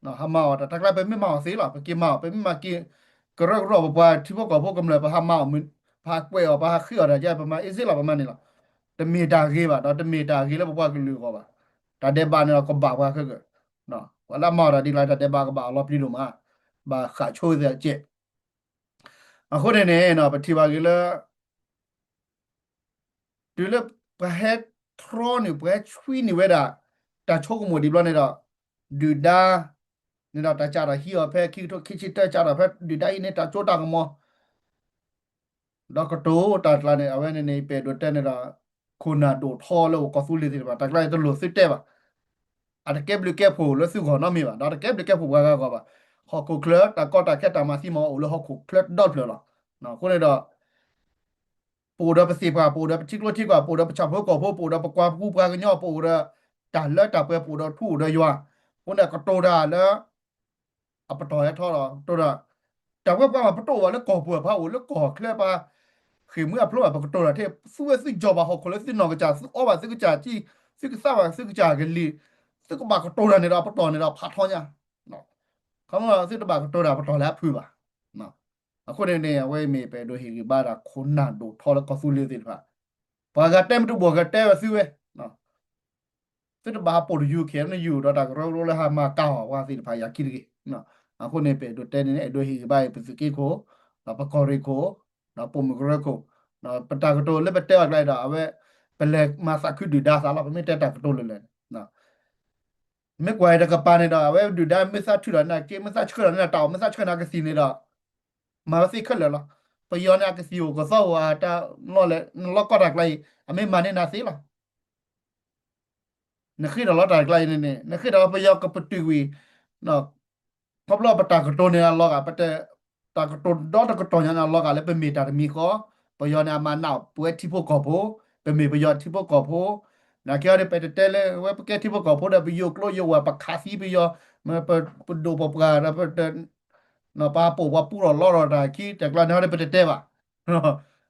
ဧါ ဟးမၤအီၤတၢ်တၢ်ကျါ ပမ့ၢ်မၤအီၤသ့လီၤ ပက့ၤမၤအီၤ ပမ့ၢ်မၤက့ၤ ကရၢကရိပပှၤထံဖိကီၢ်ဖိကမျၢၢ် ပဟးမၤအီၤ ပဟးကွဲးအီၤ ပဟးဃ့အီၤတၢ်ယါ ပမၤအ့စ့လီၤ ပမၤန့ၣ်လီၤ. တမ့ၢ်တၢ်ဂ့ၤဘၣ် ဒီးတမ့ၢ်တၢ်ဂ့ၤလၢပပှၤကလုာ်အဂီၢ်ဘၣ်. တၢ်ဒဲးဘးန့ၣ်ဒီးကဘၣ်ပှၤခဲကၢး ပှၤလၢအမၤအီၤတၢ်ဒ်ကျါ တၢ်ဒဲးဘးကဘၣ်အီၤလီၤပျံၤဒိၣ်မး ဘၣ်ဃးဆိသ့ၣ်အကဲး အဃိန့ၣ်န့ၣ် ပထံၣ်ဘၣ်က့ၤလၢ တုၤလၢပှၤဟဲထြီန့ၢ် ပှၤဟဲဆွံန့ၢ်ဝဲဒၣ် တၢ်ဆိကမိၣ်ဒံးဘျီန့ၣ်ဒီး ဒုၣ်ဒါ န့ၣ်ဒီးတၢ်ကးထီၣ်ဟံးအီၤဖဲခံကထိခံဆံတၢ ကးထီၣ်ဖဲဒုၣ်ဒါအံၤန့ၣ် တၢ်စိတၢ်ကမီၤ ဒီးကတိၤတၢ်ကျါန့ၣ် အဝဲန့ၣ်န့ၣ် ပအဲၣ်ဒိးတဲန့ၣ်ဒီး ခိၣ်နၢ်ဒိၣ်ထီလၢအိၣ်ကီၢ်သူလ့ၤသ့ၣ်တဖၣ် တၢ်ကျါန့ၣ်တလိၣ်သုတဲဘၣ် အတကဲဘျုးကဲဖှိၣ်လၢသုဂီၢ်နီတမံၤဘၣ် ဒီးတကဲဘျုးကဲဖှိၣ်ပှၤဂၤဂီၢ်ဘၣ်. ဟီၣ်ခိၣ်ချၢ တၢ်ကီတၢ်ခဲတၢ်မၤသံမၤဝီအိၣ်လၢဟီၣ်ခိၣ်ချၢဒီဖျၢၣ်လီၤ. အဃိန့ၣ်ဒီး ပအိၣ်ဒီးပသ့ၣ်ပှၢ် ပအိၣ်ဒီးပထံကျိထံကွၢ် ပအိၣ်ဒီးပဆၣ်ဖိကီၢ်ဖိ ပအိၣ်ဒီးပကွၢ်ပူၤပှၤကညီ ပအိၣ်ဒီးတၢ်လၢတၢ်ပှဲၤ ပအိၣ်ဒီးထူအိၣ်ဒီးယွၤ အဃိန့ၣ်ကတိၤတၢ်လၢ အပတီၢ်ဟဲထီၣ်ဒီး ကတိၤတၢ် တၢ်ဝဲပှၤမၤပတိၢ်ဘၣ်လၢကီၢ်ပူၤ ပှၤအိၣ်လၢကီၢ်ချၢပှၤ ဃ့ၢ်မှံဟးဖျိးဘၣ် ပကတိၤတၢ်ထဲ သုဝဲသုကီၢ်ဘၣ်ဟီၣ်ခိၣ်လၢသုနီၢ်ကစၢ် သုအီဘၣ်သုကစၢ်ကံ သုကသါဘၣ်သုကစၢ်ကလံၤ သုကဘၣ်ကတိၤတၢ်န့ၣ်ဒီး အပတီၢ်န့ၣ်ဒီးဖးထီညါ ခီမီသုတဘၣ်ကတိၤတၢ်ပတီၢ်လၢအဖုၣ်ဘၣ်. အဃိန့ၣ်န့ၣ် အဝဲမ့ၢ်ပအဲၣ်ဒိးဟ့ၣ်ဂံၢ်ဘါဒၣ်ခိၣ်နၢ်ဒိၣ်ထီလၢကီၢ်သူလ့ၤသ့ၣ်တဖၣ် ပှၤဂၤတဲမ့ၢ်တဘၣ်ဂၤတဲဝဲသုဝဲ သုတဘၣ်ဟးပိာ်တယူၤ ခဲန့ၣ်ယူၤဒီးတၢ်ကရၢကရိလၢဟးမၤကၤအီၤပှၤသ့ၣ်တဖၣ်ယၤခံတဂ့ၤ. အဃိန့ၣ် ပအဲၣ်ဒိးတဲန့ၣ် အဲၣ်ဒိးဟ့ၣ်ဂံၢ်ဘါအံၤ ပသုးက့ခိၣ် ဒီးပကီၢ်ရ့ၣ်ခိၣ် ဒီးပိာ်မုၣ်ကရၢခိၣ် ပတၢ်ကတိၤလၢပတဲအီၤကျါဒီး အဝဲ ပလဲၤမၤသးခုဒုၣ်ဒါသးလီၤ ပမ့ၢ်တဲတၢ်ကတိၤလၢလၢ မ့ၢ်ကွၢ်တကပၤန့ၣ်ဒီး အဝဲဒုၣ်ဒါမ့ၢ်သးထုးဒီးနၤက့ မ့ၢ်သးဆှၢဒီးနၤတၢ်အီၣ် မ့ၢ်သးဆှၢနၤကသံၣ်န့ၣ်ဒီး မၤဝဲသ့ခဲလၢာ်လီၤ. ပယီၤန့ၣ်အကသံၣ်အိၣ်ကသီအိၣ်အတၢ်လီၢ်လဲၣ် နလီၢ်ကီတၢ်ကျါအံၤ အမ့ၢ်မၤန့ၢ်နၤသ့လီၤ. နဃ့ထီၣ်လီၤတၢ်ကျါအံၤန့ၣ်န့ၣ် နဃ့ထီၣ်လီၤပယီၤကပတုာ်ကွံာ် ခီဖျိပတၢ်ကတိၤန့ၣ်အလီၤဂာ် ပတၢ်ကတိၤဒီတကတီၢ်ညါန့ၣ်အလီၤဂာ်လၢပမ့ၢ်တၢ်တမံၤဃီ, ပယီၤန့ၣ်အမၤနးပဝဲထံဖိကီၢ်ဖိ, ပမ့ၢ်ပယီၤထံဖိကီၢ်ဖိ, နာ်က့အီၤဒီး ပတတဲလၢဝဲပကဲထံဖိကီၢ်ဖိဒီး ပယိၤကျိယိၤဝဲ ပခးသံပယီၤ, ပဒိၣ်ပပှၢ်ဒီး ပ ပှၤပိာ်ပှၤပူထီၣ်လီထီၣ်တၢ်ခံ တၢ်ကျါန့ၣ်ဟီဒီး ပတတဲဘၣ်.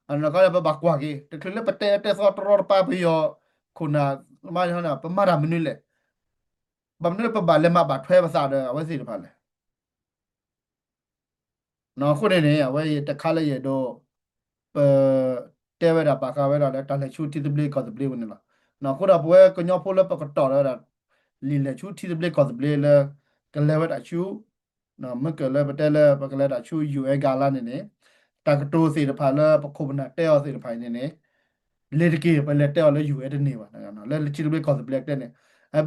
အနီၢ်ကီဒီး ပဘၣ်ကွၢ်က့ၤ တချုးလၢပတဲတဲသီတရီတပါပယီၤခိၣ်နၢ် မၤန့ၣ် ပမၤတၢ်မနုၤလဲၣ်. ဘၣ်မနုၤလၢပဘၣ်လဲၤမၤဘၣ်ထွဲပသးဒီးအဝဲသ့ၣ်တဖၣ်လဲၣ်. အဃိန့ၣ်န့ၣ် အဝဲအံၤတခါလၢယအဲၣ်ဒိး ပ တဲဝဲဒၣ်ဘၣ်ဃးဝဲဒၣ်လၢတၢ်လဲၤဆူထံသဘျ့ကီၢ်သဘျ့ဝဲန့ၣ်လီၤ. အဃိဒီးပဝဲကညီဖိလၢပကတီၢ်လီၤဝဲဒၣ် လံာ်လဲၤဆူထံသဘျ့ကီၢ်သဘျ့လၢ ကလဲၤဝဲဒၣ်ဆူ မ့ၢ်ကလၢပတဲလၢပကလဲၤဒၣ်ဆူ ယူႇအ့ ကလါန့ၣ်န့ၣ် တၢ်ကတိၤသ့ၣ်တဖၣ်လၢပခိၣ်ပနၢ်တဲအီၤသ့ၣ်တဖၣ်အံၤန့ၣ်န့ၣ် လ့ၤတက့ၢ် ပလဲၤတဲအီၤလၢ ယူႇအ့ တန့ၢ်ဘၣ်. လၢထံသဘျ့ကီၢ်သဘျ့အကျဲန့ၣ်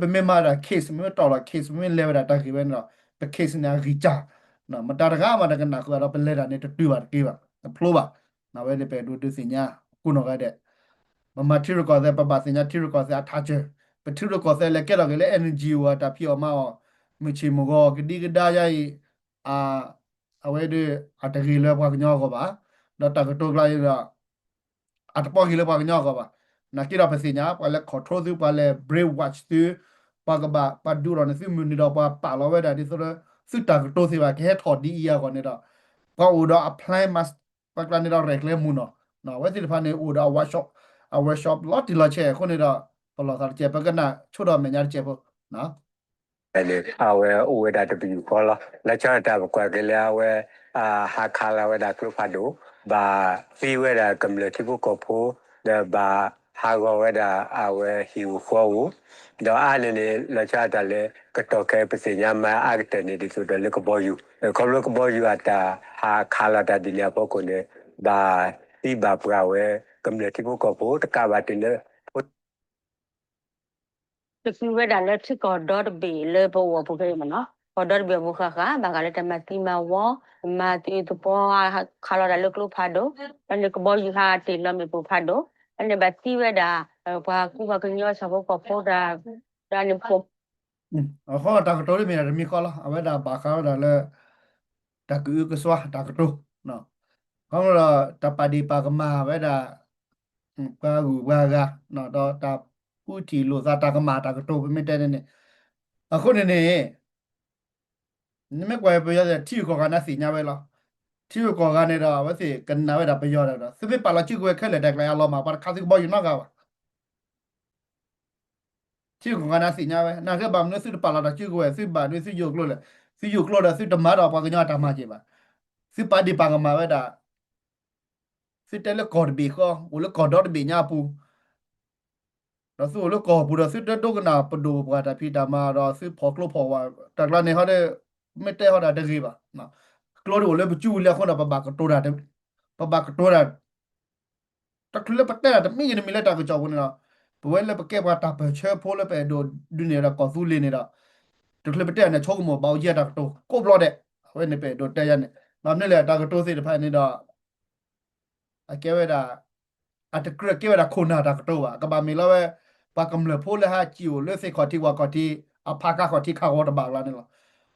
ပမ့ၢ်မၤဒၣ် case မ့ၢ်တီၢ်လီၤ case မ့ၢ်လဲၤဝဲဒၣ်တၢ်ဂ့ၢ်ဝဲန့ၣ်ဒီး ပ case န့ၣ်အဂံၢ်စၢ် မတၤတဂၤမးတကနၣ်ဃုာ်ဒီး ပလဲၤတၢ်န့ၣ်တတုၤဘၣ်တက့ၢ်ဘၣ် တဖျိဘၣ်. အဝဲန့ၣ်ပအဲၣ်ဒိးဒုးသ့ၣ်ညါ ကိးနီၢ်ဂၤဒဲး ပမၤထံရူၢ်ကီၢ်သဲး ပဘၣ်သ့ၣ်ညါထံရူၢ်ကီၢ်သဲးအထးစၢၤ, ပထံရူၢ်ကီၢ်သဲးလဲၤကဲထီၣ်က့ၤလၢ NGO အတၢ်ဖံးအီၣ်မၤအီၣ် မုၢ်ဆ့ၣ်မုၢ်ဂီၤ ကဒံကဒါယါအံၤ အဝဲဒၣ် အတဂ့ၤလၢပှၤကညီအဂီၢ်ဘၣ်, ဒီးတၢ်ကတိၤကျါအံၤဒီး အတပီဂ့ၤလၢပှၤကညီအဂီၢ်ဘၣ်. နာ်က့ဒီးပသ့ၣ်ညါ ပှၤလဲၤ control သု ပှၤလဲၤ brainwash သု ပှၤကဘၣ် ပှၤဒုးထီၣ်န့ၢ်သုမုၢ်နံၤဒီး ပှၤပာ်လီၤဝဲဒၣ်ဒ်သိးလၢ သုတၢ်ကတိၤသ့ၣ်တဖၣ် ကဟဲထီၣ်ဒ်အံၤအဂီၢ်န့ၣ်ဒီး ပှၤအိၣ်ဒီးအ plan မး ပှၤကျါန့ၣ်ဒီး ရဲၣ်ကျဲၤမုၢ်နီၢ်, အဝဲသ့ၣ်တဖၣ်န့ၣ် အိၣ်ဒီးအ workshop အ workshop လီၤတံၢ်လီၤဆဲးအဃိန့ၣ်ဒီး ပလီၢ်သးတကဲး ပကနၣ်ဆိဒီးအမဲာ်ညါတကဲးဖိ အဝဲအိၣ်ဝဲဒၣ်တပယူာ်ဃီလီၤ. လၢဆၢတၢ်ပကွၢ်က့ၤလၢအဝဲ ဟးခးလီၤဝဲဒၣ်ကျိဖးဒိၣ်, ဘၣ်သံဝဲဒၣ်ကမျၢၢ်ထံဖိကီၢ်ဖိ, ဒီးဘၣ်ဟးဂီၤဝဲဒၣ်အဝဲဟံၣ်ဧိၤဃီဧိၤ, ဒီးအါန့ၣ်န့ၣ် လၢဆၢတၢ်လၢ ကတီၢ်ခဲအံၤပသ့ၣ်ညါမၤအါကတၢၢ်န့ၣ် ဒ်သိးဒီးလၢကဘီယူၤ, ခီဖျိကဘီယူၤအတၢ်ဟးခးလီၤတၢ်ဒ်န့ၣ်အဖီခိၣ်န့ၣ် ဘၣ်သံဘၣ်ပှၢ်ဝဲ ကမျၢၢ်ထံဖိကီၢ်ဖိတကးဘၣ်တုၤလၢ တကုဝဲဒၣ်လၢထံကီၢ်ဒီတဘ့ၣ်လၢပအိၣ်အပူၤခဲအံၤမ့ၢ်နီၤ, ကီၢ်ဒီတဘ့ၣ်အပူၤဃၣ်ဃၣ် ဘၣ်ဃးလၢတၢ်မၤသံမၤဝီ, မၤသံသပီ ခးလီၤတၢ်လၢကျိဖးဒိၣ်, ဖဲန့ၣ်ကဘီယူၤဟးတ့ၢ်လီၤမ့ၣ်ပိၢ်ဖးဒိၣ်, ဖဲန့ၣ်ဘၣ်သံဝဲဒၣ် ပှၤကူပှၤကညီဆၣ်ဖိကီၢ်ဖိတၢ် တၢ်န့ၣ်ဖိ အဃိတၢ်ကတိၤလၢမ့ၢ်ဒၣ်တမံၤဃီလီၤ. အဝဲဒၣ်ဘၣ်ဃးဝဲဒၣ်လၢ တၢ်ကအုကစွါတၢ်ကတိၤ, ခီဖျိဒီး တၢ်ပာ်ဒ့ၣ်ပာ်ကမၣ်ဝဲဒၣ် ပှၤဂုၤပှၤဂၤ ဒီးတၢ်ဃုထံၣ်လိာ်သးတၢ်ကမၣ်တၢ်ကတိၤ ပမ့ၢ်တဲန့ၣ်န့ၣ်, အဃိန့ၣ်န့ၣ် နမ့ၢ်ကွၢ်ပယီၤသ့ၣ် ထံဂုၤကီၢ်ဂၤန့ၣ်သ့ၣ်ညါဝဲလီၤ. ထံဂုၤကီၢ်ဂၤန့ၣ်ဒီး အဝဲသ့ၣ်ကနၣ်ဝဲဒၣ်ပယီၤဒီး သုမ့ၢ်ပာ်လီၤစုကဝဲၤခဲလၢာ်တၢ်ကျါအလီၤမၢ် ပှၤတခးသုကဘီယူၤနီတဂၤဘၣ်. ထံဂုၤကီၢ်ဂၤန့ၣ်သ့ၣ်ညါဝဲ နာ်က့ဘၣ်မနုၤသုတပာ်လီၤတၢ်စုကဝဲၤ သုဘၣ်ဒုးသုယိၤကျိလဲၣ်, သုယိၤကျိဒီးသုတမၤဒီးပှၤကညီအတၢ်မၤက့ၤဘၣ်. သုပာ်ဒ့ၣ်ပာ်ကမၣ်ဝဲဒၣ် သုတဲလၢကီၢ်တဘ့ၣ်ဃီ အိၣ်လၢကီၢ်ဒီတဘ့ၣ်ညါအပူၤ ဒီးသုအိၣ်လၢကီၢ်ပူၤဒီး သုတဒိကနၣ်ပဒိၣ်ပပှၢ်တၢ်ဖံးတၢ်မၤဒီး သုဖီၣ်ကျိဖီၣ်ဝါ တၢ်ကျါန့ၣ်ဟီဒီး မ့ၢ်တဲဟီဒၣ်တဂ့ၤဘၣ်. ကျိဒ်အိၣ်လၢပစုပူၤလံအဃိဒီး ပဘၣ်ကတိၤတၢ် ပဘၣ်ကတိၤတၢ် တချုးလၢပတဲတၢ်တမံၤဂ့ၤတမံၤလၢတၢ်ကစီၣ်ပူၤန့ၣ်ဒီး ပဝဲလၢပကဲပှၤတၢ်ပၢၢ်ဆၢဖိလၢပအဲၣ်ဒိးဒုးန့ၢ်ဝဲဒၣ်ကီၢ်သူလ့ၤန့ၣ်ဒီး တချုးပတဲတၢ်န့ၣ် ဆိကမိၣ်ဘၣ်အိၣ်ယဲၢ်တၢ်ကတိၤကိးဘျီဒဲး အဝဲန့ၣ်ပအဲၣ်ဒိးတဲယၤန့ၣ် ဘၣ်မနုၤလဲၣ် တၢ်ကတိၤသ့ၣ်တဖၣ်န့ၣ်ဒီး အကဲဝဲဒၣ် အတကြၢးကဲဝဲဒၣ်ခိၣ်နၢ်တၢ်ကတိၤဘၣ်. အကဘၣ်မ့ၢ်လီၤဝဲ ပှၤကမျၢၢ်ဖိလၢဟးစံၣ်အိၣ်လၢသ့ၣ်ခီၣ်ထံးဝၣ်ခီၣ်ထံး အဖါခါခီၣ်ထံးခးဂီၤတဘၣ်လီၤန့ၣ်လီၤ.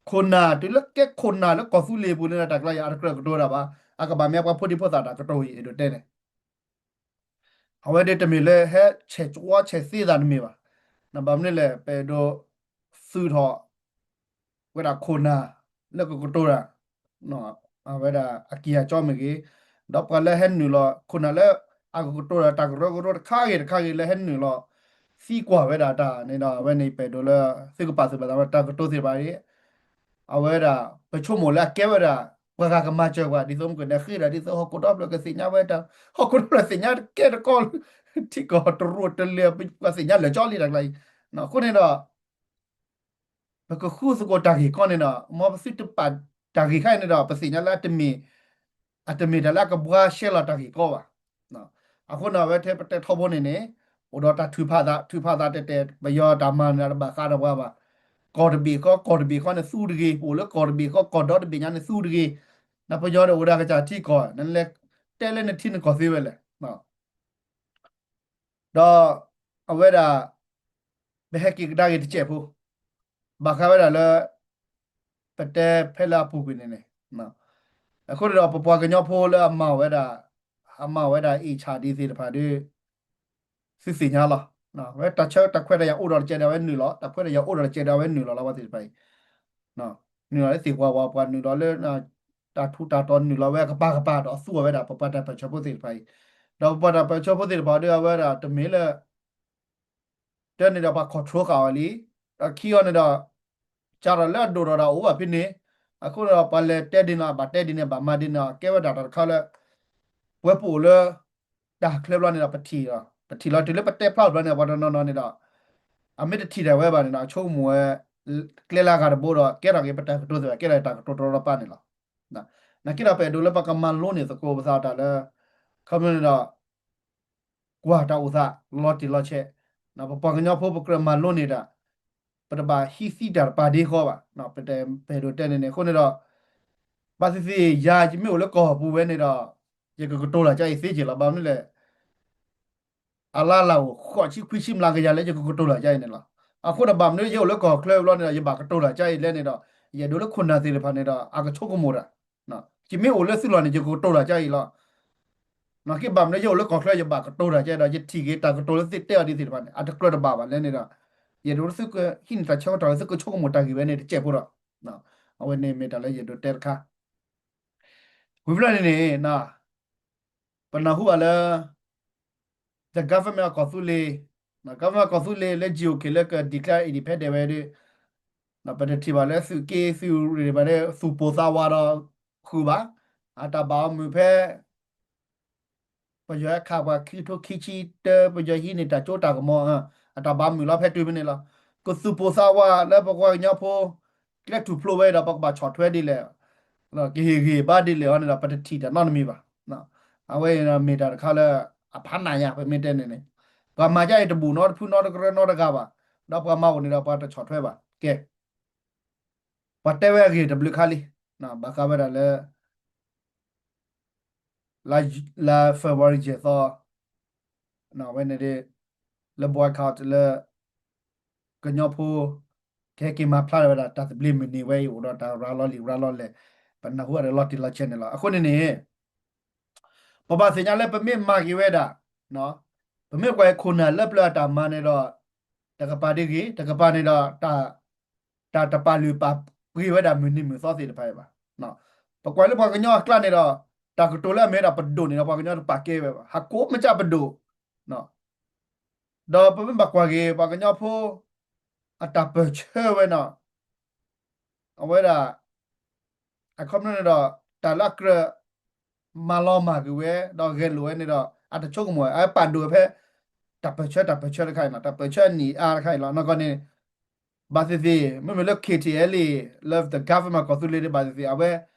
ခိၣ်နၢ်တုၤလၢကဲခိၣ်နၢ်လၢကီၢ်သူလ့ၤပူၤန့ၣ်ဒီး တၢ်ကျါအံၤ အတကြၢးကတိၤတၢ်ဘၣ်. အကဘၣ်မ့ၢ်ပှၤဖိဒံဖိသၣ်တၢ်ကတိၤအံၤ အဲၣ်ဒိးတဲန့ၣ် အဝဲဒၣ်တမ့ၢ်လၢဟဲဆဲးကဝီဆဲးသ့သးတမ့ၢ်ဘၣ်. ဘၣ်မနုၤလဲၣ် ပအဲၣ်ဒိးသုးထီၣ် ဝဲဒၣ်ခိၣ်နၢ်လၢကကတိၤတၢ် အဝဲဒၣ်အကံၢ်အစီမ့ၢ်ဂ့ၤ, ဒီးပှၤလၢဟဲနုာ်လီၤ ခိၣ်နၢ်လၢအကကတိၤတၢ် တၢ်ကရၢကရိတခါဂ့ၤတခါဂ့ၤလၢဟဲနုာ်လီၤ သံကွၢ်ဝဲဒၣ်တၢ်န့ၣ်ဒီး အဝဲန့ၣ်ပအဲၣ်ဒိးလၢ သုကပာ်သူၣ်ပာ်သးဝဲတၢ်ကတိၤသ့ၣ်တဖၣ်အံၤ အဝဲဒၣ် ပဆိကမိၣ်လၢအကဲဝဲဒၣ် ပှၤဂၤကမၤစၢၤပှၤ ဒ်သိးမ့ၢ်ကန့ၣ်ဃ့ဒီး ဒ်သိးဟီၣ်ခိၣ်ဒီဖျၢၣ်ကသ့ၣ်ညါဝဲတၢ် ဟီၣ်ခိၣ်ဒီဖျၢၣ်သ့ၣ်ညါတကဲတကီ ထံကီၢ်တရူးတလၢာ် ပှၤသ့ၣ်ညါလၢာ်ကၠီလံတၢ်ကျါအံၤ. အဃိန့ၣ်ဒီး ပကဃုသကိးတၢ်ဂ့ၢ်ကီန့ၣ်ဒီး မ်ပသုတပာ်တၢ်ဂ့ၢ်ခါအံၤန့ၣ်ဒီး ပသ့ၣ်ညါလၢအတမ့ၢ် အတမ့ၢ်တၢ်လၢအကဘှါရှဲလီၤတၢ်ဂ့ၢ်ကီဘၣ်. အဃိန့ၣ် အဝဲထဲပတဲထီဘိန့ၣ်န့ၣ် အိၣ်ဒီးတၢ်ထုးဖးသး ထုးဖးသးတဲတဲ ပယီၤတၢ်မၤန့ၣ်တဘၣ်ဃးဒီးပှၤဘၣ်. ကီၢ်တဘ့ၣ်ဃီ ကီၢ်တဘ့ၣ်ဃီန့ၣ်သူတဂ့ၤ, ပအိၣ်လၢကီၢ်တဘ့ၣ်ဃီ ကီၢ်ဒီတဘ့ၣ်ညါန့ၣ်သူတဂ့ၤ. နပယီၤဒီးအိၣ်ဒီးကစၢ်ထံကီၢ် နလဲၤတဲလၢနထံနကီၢ်သ့ဝဲလဲၣ်. ဒီးအဝဲဒၣ် ပဟဲက့ၤကဒါက့ၤတစဲးဖိ, ဘၣ်ဃးဝဲဒၣ်လၢ ပတဲဖဲလၢအပူၤကွံာ်န့ၣ်န့ၣ်, အဃိန့ၣ်ဒီး ပပှၤကညီဖိလၢအမၤဝဲဒၣ်, အမၤဝဲဒၣ် အ့ၣ်ဆၣ်ဒ်သ့ၣ်တဖၣ်ဒီး သုသ့ၣ်ညါလီၤ. ဝဲတၢ်ဆၢတၢ်ခွဲးတၢ်ယာ်အိၣ်ဒီးတကဲးဒီးအဝဲနုာ်လီၤ, တၢ်ခွဲးတၢ်ယာ်အိၣ်ဒီးတကဲးဒီးအဝဲနုာ်လီၤလီၤ ပှၤသ့ၣ်တဖၣ်အံၤ, နုာ်လီၤလၢသ့ၣ်ပှၤဝါပှၤ နုာ်လီၤလၢ တၢ်ထူးတၢ်တီၤ နုာ်လီၤဝဲအကပၤကပၤဒီးအသူအီၤဝဲဒၣ် ပပှၤတၢ်ပၢၢ်ဆၢဖိသ့ၣ်တဖၣ်အံၤ, ဒီးပပှၤတၢ်ပၢၢ်ဆၢဖိသ့ၣ်တဖၣ်ဒီးအဝဲဒၣ်တမ့ၢ်လၢ တၢ်န့ၣ်ဒီးပှၤ control ဃာ်အီၤလံ, ဒီးခံအီၤန့ၣ်ဒီး စးထီၣ်လၢအဒိၣ်ထီၣ်ဒီးအိၣ်ဘၣ်ဖဲန့ၣ်, အဃိန့ၣ်ဒီးပှၤလဲၤတဲဒ်န့ၣ် ဘၣ်တဲဒ်န့ၣ် ဘၣ်မၤဒ်န့ၣ် ကဲဝဲဒၣ်တၢ်တခါလၢ ပဝဲပအိၣ်လၢ တၢ်ချၢဘျီန့ၣ်ဒီး ပထံၣ်လီၤ, ပထံၣ်လီၤတုၤလၢပတဲဖျါဘျီန့ၣ် ပှၤတနီၤနီၤန့ၣ်ဒီး အမ့ၢ်တထံၣ်တၢ်ဝဲဘၣ်န့ၣ်ဒီး အဆိကမိၣ်ဝဲ ကျဲလၢအဂၤတဘိဒီး ကဲထီၣ်က့ၤပတၢ်ကတိၤသ့ၣ်တဖၣ် ကဲထီၣ်တၢ်ကတိၤတရီတပါန့ၣ်လီၤ. နာ်က့ဒီးပအဲၣ်ဒိးလၢပကမၤလိန့ၢ်သကိးပသးတၢ်လၢ ခီဖျိန့ၣ်ဒီး ကွၢ်တၢ်အိၣ်သးလီၤတံၢ်လီၤဆဲး, ပပှၤကညီဖိပကြၢးမၤလိန့ၢ်တၢ်, ပတဘၣ်ဟံးသံတၢ်တပၤဒ့ဃီဘၣ်, ပအဲၣ်ဒိးတဲန့ၣ်န့ၣ် အဃိန့ၣ်ဒီး ဘၣ်သ့ၣ်သ့ၣ် ယၤယမ့ၢ်အိၣ်လၢကီၢ်ပူၤဝဲန့ၣ်ဒီး ယကကတိၤလၢ်ကါအံၤသ့က့ၤလီၤ. ဘၣ်မနုၤလဲၣ် အလါလၢ်အိၣ် ဃိးဆံခွံဆံမျးကယၤလၢယကကတိၤလၢ်ကါအံၤန့ၣ်လီၤ. အဃိဒီးဘၣ်မနုၤယအိၣ်လၢကီၢ်ချၢဘျီန့ၣ်ဒီး ယဘၣ်ကတိၤလၢ်ကါအံၤလဲၣ်န့ၣ်ဒီး ယအဲၣ်ဒိးလၢခိၣ်နၢ်သ့ၣ်တဖၣ်န့ၣ်ဒီး အကဆိကမိၣ်တၢ်, ယမ့ၢ်အိၣ်လၢသုလီၢ်န့ၣ် ယကကတိၤလၢ်ကါအံၤလီၤ. နာ်က့ဘၣ်မနုၤယအိၣ်လၢကီၢ်ချၢ ယဘၣ်ကတိၤတၢ်ကဲဒီး ယထံၣ်က့ၤတၢ်ကတိၤလၢသ့ၣ်တဲအီၤဒ်သ့ၣ်တဖၣ်န့ၣ် အတကြၢးတဘၣ်ဘၣ်လဲၣ်န့ၣ်ဒီး ယအဲၣ်ဒိးလၢသုကဟံးန့ၢ်တၢ်ဆၢကတီၢ်လၢသုကဆိကမိၣ်တၢ်ဂ့ၢ်ဝဲန့ၣ်တစဲးဖိဒီး အဝဲန့ၣ်မ့ၢ်တၢ်လၢယအဲၣ်ဒိးတဲတခါ. ဝံၤဘျီန့ၣ်န့ၣ် ပနၢ်ဟူဘၣ်လၢ the government အကီၢ်သူလ့ၤ, government အကီၢ်သူလ့ၤလၢ G O K လၢက declare independent ဝဲဒီး ပတထံၣ်ဘၣ်လၢသုးက့သုးရ့ၣ်ဘၣ်လၢ သူၣ်ပိၢ်သးဝးဒီးဃုာ်ဘၣ်, အတၢ်ဘၣ်အီၤမုာ်ဖဲ ပယီၤဟဲခးပှၤခံကထိခံဆံတၢ ပယီၤဟံးန့ၢ်တၢ်ကၠိတၢ်ကမီၤ အတၢ်ဘၣ်မုာ်လီၤဖဲတုၤဖဲန့ၣ်လီၤ. ကသူၣ်ပိၢ်သးဝးလၢပပှၤကညီဖိ ကျဲထူၣ်ဖျိဝဲဒီး ပကဘၣ်ဆီၣ်ထွဲဒ်လဲၣ်, ကဟ့ၣ်ဂံၢ်ဘါဒ်လဲၣ်အီၤန့ၣ်ဒီး ပတထံၣ်တၢ်နီတမံၤဘၣ်. အဝဲအံၤမ့ၢ်တၢ်တခါလၢ အဖးနးညါ ပမ့ၢ်တဲန့ၣ်န့ၣ် ပှၤမၤဒ်အံၤတဘူၣ်နီတဖုနီတကရၢနီတဂၤဘၣ်, ဒီးပှၤမၤအိၣ်န့ၣ်ဒီးပှၤတဆီၣ်ထွဲဘၣ်. ကဲ ပှၤတဲဝဲအဂ့ၢ်တဘျုးခါလံ, ဘၣ်ဃးဝဲဒၣ်လၢ လါ February ယဲၢ်သီ ဝဲန့ၣ် လၢ boycott လၢ ကညီဖိ ကဟဲက့ၤမၤဖျါထီၣ်ဝဲဒၣ်တၢ်သဘျ့မုၢ်နံၤဝဲအံၤ အိၣ်ဒီးတၢ်ရၤလီၤလံာ်ရၤလီၤလဲၢ်, ပနၢ်ဟူအီၤဒီးလီၤတံၢ်လီၤဆဲးန့ၣ်လီၤ. အဃိန့ၣ်န့ၣ် ပဘၣ်သ့ၣ်ညါလၢပမ့ၢ်မၤက့ၤဝဲဒၣ်, ပမ့ၢ်ကွၢ်ခိၣ်နၢ်လၢပျၢၤအတၢ်မၤန့ၣ်ဒီး တကပၤဒ်ဂ့ၤ, တကပၤန့ၣ်ဒီး တၢ်တပာ်လုၢ်ပာ်ပှ့ၤဝဲဒၣ်မုၢ်နံၤမုၢ်သီသ့ၣ်တဖၣ်အံၤဘၣ်. ပကွၢ်လၢပှၤကညီအကျါန့ၣ်ဒီး တၢ်ကတိၤလၢအမ့ၢ်ဝဲဒၣ်ပဒိၣ်န့ၣ်ဒီး ပှၤကညီတပာ်ကဲဝဲဘၣ်. ဟးကိးမ့ၢ်ကၢ်ပဒိၣ်, ဒီးပမ့ၢ်ဘၣ်ကွၢ်က့ၤ ပှၤကညီဖိ အတၢ်ပၢၢ်ဆၢဝဲန့ၣ် အဝဲဒၣ် အခီပညီန့ၣ်ဒီး တၢ်လၢအကြၢးမၤလီၤမၢ်ကွံာ်ဝဲ ဒီးဂဲၤလိာ်ဝဲန့ၣ်ဒီး အတဆိကမိၣ် အဝဲပာ်ဒိၣ်ဝဲဖဲ တၢ်ပၢၢ်ဆၢ တၢ်ပၢၢ်ဆၢတခါအံၤလီၤ. တၢ်ပၢၢ်ဆၢအနံၣ်အါတခါအံၤလီၤ. နီၢ်ကီၢ်န့ၣ် ဘၣ်သ့ၣ်သ့ၣ် မ့မ့ၢ်လၢ K T L A လၢ the government ကီၢ်သူလ့ၤဒ်ဘၣ်သ့ၣ်သ့ၣ် အဝဲ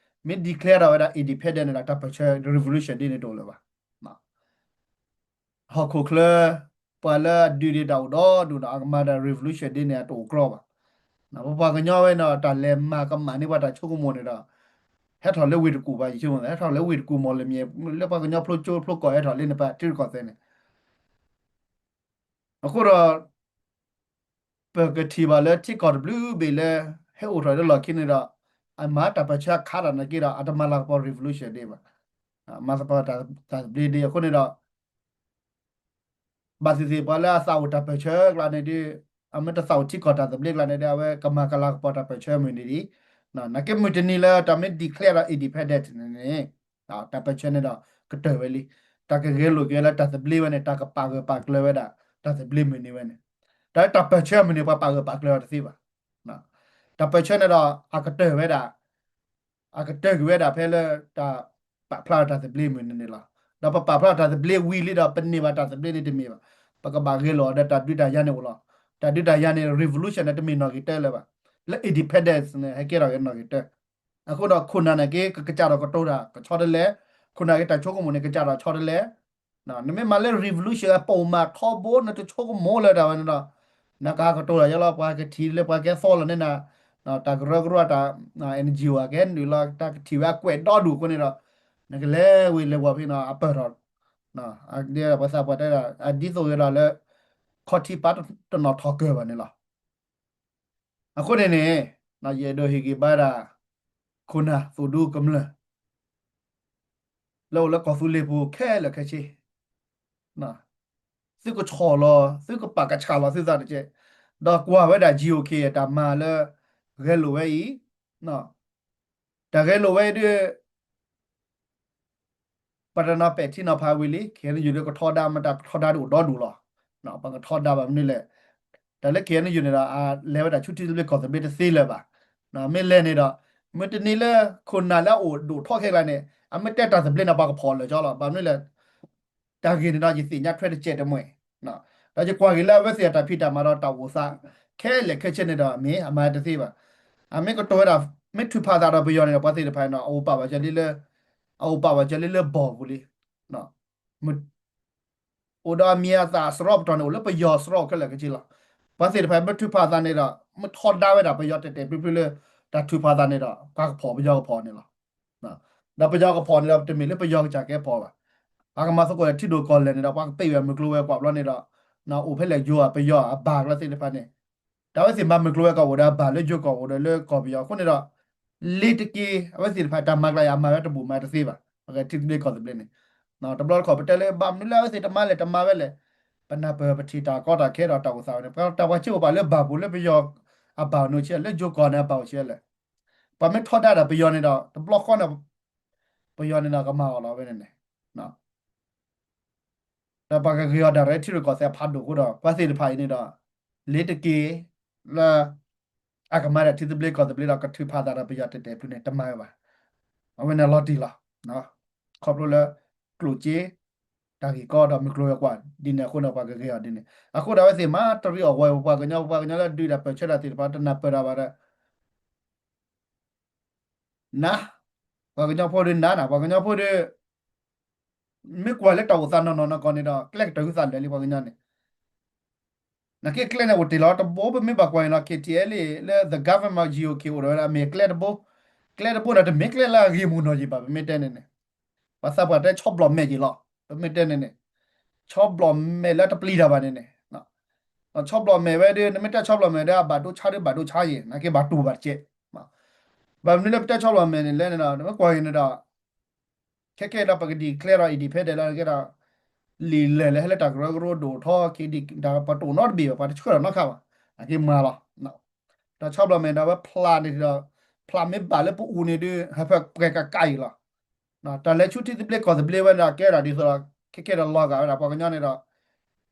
မ့ၢ် declare ထီၣ်ဝဲဒၣ် independent န့ၣ်ဒီး တၢ်ပၢၢ်ဆၢ revolution ဒ်န့ၣ်တအိၣ်လၢၤဘၣ်. ဟီၣ်ခိၣ်ချၢ ပှၤလၢအဒုးဒံးတၢ်အိၣ်ဒီဒူၣ်ဒီး အကမၤတၢ် revolution ဒ်န့ၣ် အတအိၣ်ကြီဘၣ်. ပပှၤကညီဝဲန့ၣ် တၢ်လဲၤမၤကမၣ်န့ၢ်ပှၤတၢ်ဆိကမိၣ်န့ၣ်ဒီး ဟဲထီၣ်လၢဝ့ၢ်တကူၣ်ဘၣ် ယဆိကမိၣ် ဟဲထီၣ်လၢဝ့ၢ်တကူၣ်မီၢ်လမၠဲၣ် လၢပှၤကညီဖျိကၠိဖျိကီၢ်ဟဲထီၣ်လၢန့ၣ် ပထံရူၢ်ကီၢ်သဲးန့ၣ် အဃိဒီး ပကထံၣ်ဘၣ်လၢထံကီၢ်တဘျုးဘ့ၣ်လၢ ဟဲအိၣ်ထီၣ်လၢလီၢ်ခံန့ၣ်ဒီး အမၤတၢ်ပၢၢ်ဆၢခါတၢ်နာ်က့ဒီး အတမၤလၤကပီၤ revolution ဒံးဘၣ်. မၤသပှၢ်တၢ်သဘျ့ဒံးအဃိန့ၣ်ဒီး ဘၣ်သ့ၣ်သ့ၣ်ပှၤလၢအသးအိၣ်တၢ်ပၢၢ်ဆၢကျါန့ၣ်ဒီး အမ့ၢ်တသးအိၣ်ထံကီၢ်တၢ်သဘျ့ကျါန့ၣ်ဒီး အဝဲကမၤကလၤကပီၤတၢ်ပၢၢ်ဆၢမုၢ်နံၤဒံး, နာ်က့မုၢ်တနံၤလၢတၢ်မ့ၢ် declare ဒီး independent န့ၣ်န့ၣ် တၢ်ပၢၢ်ဆၢန့ၣ်ဒီးကတၢၢ်ဝဲလံ. တၢ်ကဂဲၤလိာ်က့ၤဝဲလၢတၢ်သဘျ့ဝဲန့ၣ် တၢ်ကပာ်ဂၢၢ်ပာ်ကျၢၤဝဲဒၣ် တၢ်သဘျ့မုၢ်နံၤဝဲန့ၣ်, တၢ်လၢတၢ်ပၢၢ်ဆၢမုၢ်နံၤ ပှၤပာ်ဂၢၢ်ပာ်ကျၢၤအီၤတသ့ဘၣ်. တၢ်ပၢၢ်ဆၢန့ၣ်ဒီး အကတၢၢ်ဝဲဒၣ် အကတၢၢ်ကွံာ်ဝဲဒၣ်ဖဲလၢတၢ်ပာ်ဖျါထီၣ်တၢ်သဘျ့မုၢ်နံၤန့ၣ်လီၤ. ဒီးပပာ်ဖျါထီၣ်တၢ်သဘျ့ဝံၤလံဒီး ပန့ၢ်ဘၣ်တၢ်သဘျ့န့ၣ်တမ့ၢ်ဘၣ်. ပကဘၣ်ဂဲၤလိာ်အီၤဒီးတၢ်ဒုးတၢ်ယၤန့ၣ်အိၣ်လီၤ. တၢ်ဒုးတၢ်ယၤန့ၣ် revolution န့ၣ် တမ့ၢ်နီၣ်ဂံၢ်တၢလၢၤဘၣ်. လၢ independence န့ၣ် ဟဲကဲထီၣ်က့ၤနီၣ်ဂံၢ်တၢ. အဃိဒီးခိၣ်နၢ်န့ၣ်က့ ကကစးထီၣ်ကတိၤတၢ်ကဆီတလဲ, ခိၣ်နၢ်က့တၢ်ဆိကမိၣ်န့ၣ် ကစးထီၣ်ဆီတလဲ နမ့ၢ်မၤလၢ revolution အပိာ်မၤထီဘိ နတဆိကမိၣ်လၢတၢ်ဝဲန့ၣ်ဒီး နကဟးကတိၤတၢ်ယဲလီၤ ပှၤကထံၣ်လၢပှၤကဲသီလီၤန့ၣ်နၤ, တၢ်ကရၢကရိတၢ် N G O အကဟဲနုာ်လီၤ တၢ်ကထံၣ်ဝဲအကွဲးဒီဒူၣ်အဃိန့ၣ်ဒီး နကလဲၤဝ့ၤလဲၤဝီၤဖဲန့ၣ် အပၢၢ်ထီၣ် ပှၤသးပှၢ်တဲဒၣ် အဒ်သိးဂ့ၤဒီးလၢ ခီၣ်ထံးပၢ်တနီၤထီၣ်ကၢၢ်ဘၣ်န့ၣ်လီၤ. အဃိန့ၣ်န့ၣ် ယအဲၣ်ဒိးဟ့ၣ်ဂံၢ်ဘါဒၣ် ခိၣ်နၢ်သိၣ်ဒူကမျၢၢ် လၢအိၣ်လၢကီၢ်သူလ့ၤပူၤခဲလၢာ်ခဲဆ့ သုကဆီၣ်လီၤ သုကပာ်ကဆှၣ်လီၤသုသးတက့ၢ်, ဒီးကွၢ်ဝဲဒၣ် G O K တၢ်မၤလၢ ဂဲၤလိာ်ဝဲအံၤ, တၢ်ဂဲၤလိာ်ဝဲဒၣ် ပတနီၤပဲာ်ထံနီၤဖးဝံၤလံ K N U ဒၣ်ကထီဒါ မ့ၢ်တၢ်ကထီဒါဒၣ်အိၣ်ဒီဒူၣ်လီၤ. ပကထီဒါဘၣ်မနုၤလဲၣ်, တၢ်လၢ K N U န့ၣ်ဒီး အလဲၤဝဲဒၣ်ဆူထံသဘျ့ကီၢ်သဘျ့တသ့လၢၤဘၣ်. မ့ၢ်လဲၤန့ၣ်ဒီး မ့ၢ်တနံၤလၢခိၣ်နၢ်လၢအအိၣ်ဒိၣ်ထီၣ်ခဲကျါန့ၣ် အမ့ၢ်တဲတၢ်သဘျ့န့ၣ် ပှၤကဖီၣ်လၢာ်ကၠီလီၤ. ဘၣ်မနုၤလဲၣ် တၢ်ဂ့ၢ်န့ၣ်ဒီး ယသ့ၣ်ညါထွဲတစဲးတမှဲာ်, ဒီးယကွၢ်က့ၤလၢအဝဲသ့ၣ်အတၢ်ဖံးတၢ်မၤဒီးတၢ်အိၣ်သး ခဲလၢာ်ခဲဆ့န့ၣ်ဒီး မ့ၢ်အမၤတသ့ဘၣ်. အမ့ၢ်ကတိၤဝဲဒၣ် မ့ၢ်ထုးဖးသးဒီးပယီၤန့ၣ်ဒီး ပှၤသ့ၣ်တဖၣ်န့ၣ်ဒီး အအိၣ်ပာ်ဘၣ်ကၢလံလၢ အအိၣ်ပာ်ဘၣ်ကၢလံလၢဘီၢ်ပူၤလံ. အိၣ်ဒီးအမံၤအသၣ်စရီပတီၢ်န့ၣ် အိၣ်လၢပယီၤစရီခဲလၢာ်ခဲဆ့လီၤ. ပှၤသ့ၣ်တဖၣ်မ့ၢ်ထုးဖးသးန့ၣ်ဒီး မ့ၢ်ထီဒါဝဲဒၣ်ပယီၤတဲာ်တဲာ်ဖျုးဖျုးလၢ တၢ်ထုးဖးသးန့ၣ်ဒီး ပှၤကဖီၣ်ပယီၤကဖီၣ်န့ၣ်လီၤ. ဒီးပယီၤကဖီၣ်န့ၣ်ဒီး တမ့ၢ်လၢပယီၤကစၢ်ကဲဖီၣ်ဘၣ်. ပှၤကမၤသကိးဒီးထံဒိၣ်ကီၢ်လဲၢ်န့ၣ်ဒီး ပှၤကပ့ၢ်ဝဲမုၢ်ကျိၤဝဲၤကွာ်ဘျီန့ၣ်ဒီး အိၣ်ဖဲလဲၣ်ယိၤအပယီၤအဘၣ်ကျါသ့ၣ်တဖၣ်န့ၣ် တၢ်ဝဲသ့ၣ်မၤမုၢ်ကျိၤဝဲၤကွာ်အိၣ်ဒီးအဘၣ်လၢယိၤကီၢ် အိၣ်ဒီးလၢကီၢ်ပယီၤအဃိန့ၣ်ဒီး လ့ၤတက့ၢ် အဝဲသ့ၣ်တဖၣ်တၢ်မၤကျါအံၤ အမၤဝဲတဘူၣ်မၤတသ့ဘၣ်. ပကထံသဘျ့ကီၢ်သဘျ့န့ၣ် တဘျီတခီၣ်ပတဲလၢ ဘၣ်မနုၤလၢအဝဲသ့ၣ်တမၤလဲၣ်တမၤဝဲလဲၣ်, ပနၢ်ပၢၢ်ပထံၣ်တၢ်ကီတၢ်ခဲဒီးတၢ်အိၣ်သးဝဲန့ၣ် ပတၢ်ပှၤစ့အိၣ်ပာ်လၢဘၣ်ပူၤလၢပယီၤအဘၣ်အိၣ်န့ၣ်ဆဲး လၢယိၤကီၢ်န့ၣ်အဘၣ်အိၣ်ဆဲးလဲၣ်. ပှၤမ့ၢ်ထီဒါဒီးပယီၤန့ၣ်ဒီး တဘျီဃီန့ၣ် ပယီၤန့ၣ်ဒီးကမၤအီၤလီၤဝဲန့ၣ်န့ၣ် ဒီးပှၤကဂ့ၤအီၤဒၣ်ရဲထံရူၢ်ကီၢ်သဲးအဖးဒိၣ်အဃိဒီး ပှၤသ့ၣ်တဖၣ်အံၤန့ၣ်ဒီး လ့ၤတက့ၢ် လၢ အကမၤဒၣ်ထံသဘျ့ကီၢ်သဘျ့ဒီးကထုးဖးသးဒီးပယီၤတဲာ်တဲာ်ဖျုးန့ၣ် တမၤဝဲဘၣ်. အဝဲန့ၣ်လီၤတံၢ်လီၤ. ခီဖျိလၢ ကျိၣ်စ့ တၢ်ဂ့ၢ်ကီဒီးမုၢ်ကျိၤဝဲၤကွာ်ဒ်န့ၣ်အဃိန့ၣ် ပှၤကဂ့ၤအီၤဒ်န့ၣ် အဃိဒီးအဝဲသ့ၣ်မၤတရံးအီၣ်ဝဲ ပပှၤကညီ ပပှၤကညီလၢဒုးတၢ်ပၢၢ်ဆၢတၢ်သ့ၣ်တဖၣ် တနၢ်ပၢၢ်တၢ်ဘၣ်ဒီး နၤ ပှၤကညီဖိဒုးနၤနၤ ပှၤကညီဖိဒုး မ့ၢ်ကွၢ်လၢတၢ်အိၣ်သးနီၢ်နီၢ်နီၢ်ကီၢ်န့ၣ်ဒီး ကျဲကတၢၢ်ဟုသးလၢာ်လံပှၤကညီန့ၣ် နာ်က့ကျဲန့ၣ်အိၣ်တ့ၢ်လီၤတဘိ ပမ့ၢ်ဘၣ်ကွၢ်အံၤလီၤ K T L လၢ the government G O K အိၣ်ဒီးဝဲဒၣ်မ့ၢ်ကျဲတဘိ ကျဲတဘိဒီးတမ့ၢ်ကျဲလၢအဂ့ၤမုၢ်နီၢ်ယံၤဘၣ် ပမ့ၢ်တဲန့ၣ်န့ၣ် ပှၤသးပှၢ်တဲဆီဘျီၣ်မဲာ်ယံၤလီၤ ပမ့ၢ်တဲန့ၣ်န့ၣ် ဆီဘျီၣ်မဲာ်လၢတပျံၤတၢ်ဘၣ်န့ၣ်န့ၣ် ဆီဘျီၣ်မဲာ်ဝဲဒၣ် နမ့ၢ်တဲဆီဘျီၣ်မဲာ်ဒီး အဘၣ်ဒိဆါဒီးဘၣ်ဒိဆါယံၤ နာ်က့ဘၣ်တူၢ်ဘၣ်တကဲး ဘၣ်မနုၤလၢပတဲဆီဘျီၣ်မဲာ်န့ၣ်လဲၣ်န့ၣ်ဒီး နမ့ၢ်ကွၢ်အံၤန့ၣ်ဒီး ခဲကဲဒီးပက declare ဒီး independent လၢကဲဒီး လံာ်လဲၢ်လၢဟဲလၢတၢ်ကရၢကရိဒိၣ်ထီၣ် က့ၤဒံး တၢ်ပတိၢ်နီတဘ့ၣ်ဘၣ် ပှၤတဆှၢထီၣ်နီတခါဘၣ် နာ်က့မၤလီၤ ဒီးဆီဘျီၣ်မဲာ်ဒီးဝဲဖျါန့ၣ်ဒီး ဖျါမ့ၢ်ဘၣ်လၢပအူန့ၣ်ဒုး ဟၢဖၢပှဲၤကကးအံၤလီၤ တၢ်လဲၤဆူထံသဘျ့ကီၢ်သဘျ့ဝဲန့ၣ်ဒီး ကဲထီၣ်ဒ်သိးဒီး ခဲကဲဒီးလီၤဂာ်ဝဲဒၣ်ပှၤကညီန့ၣ်ဒီး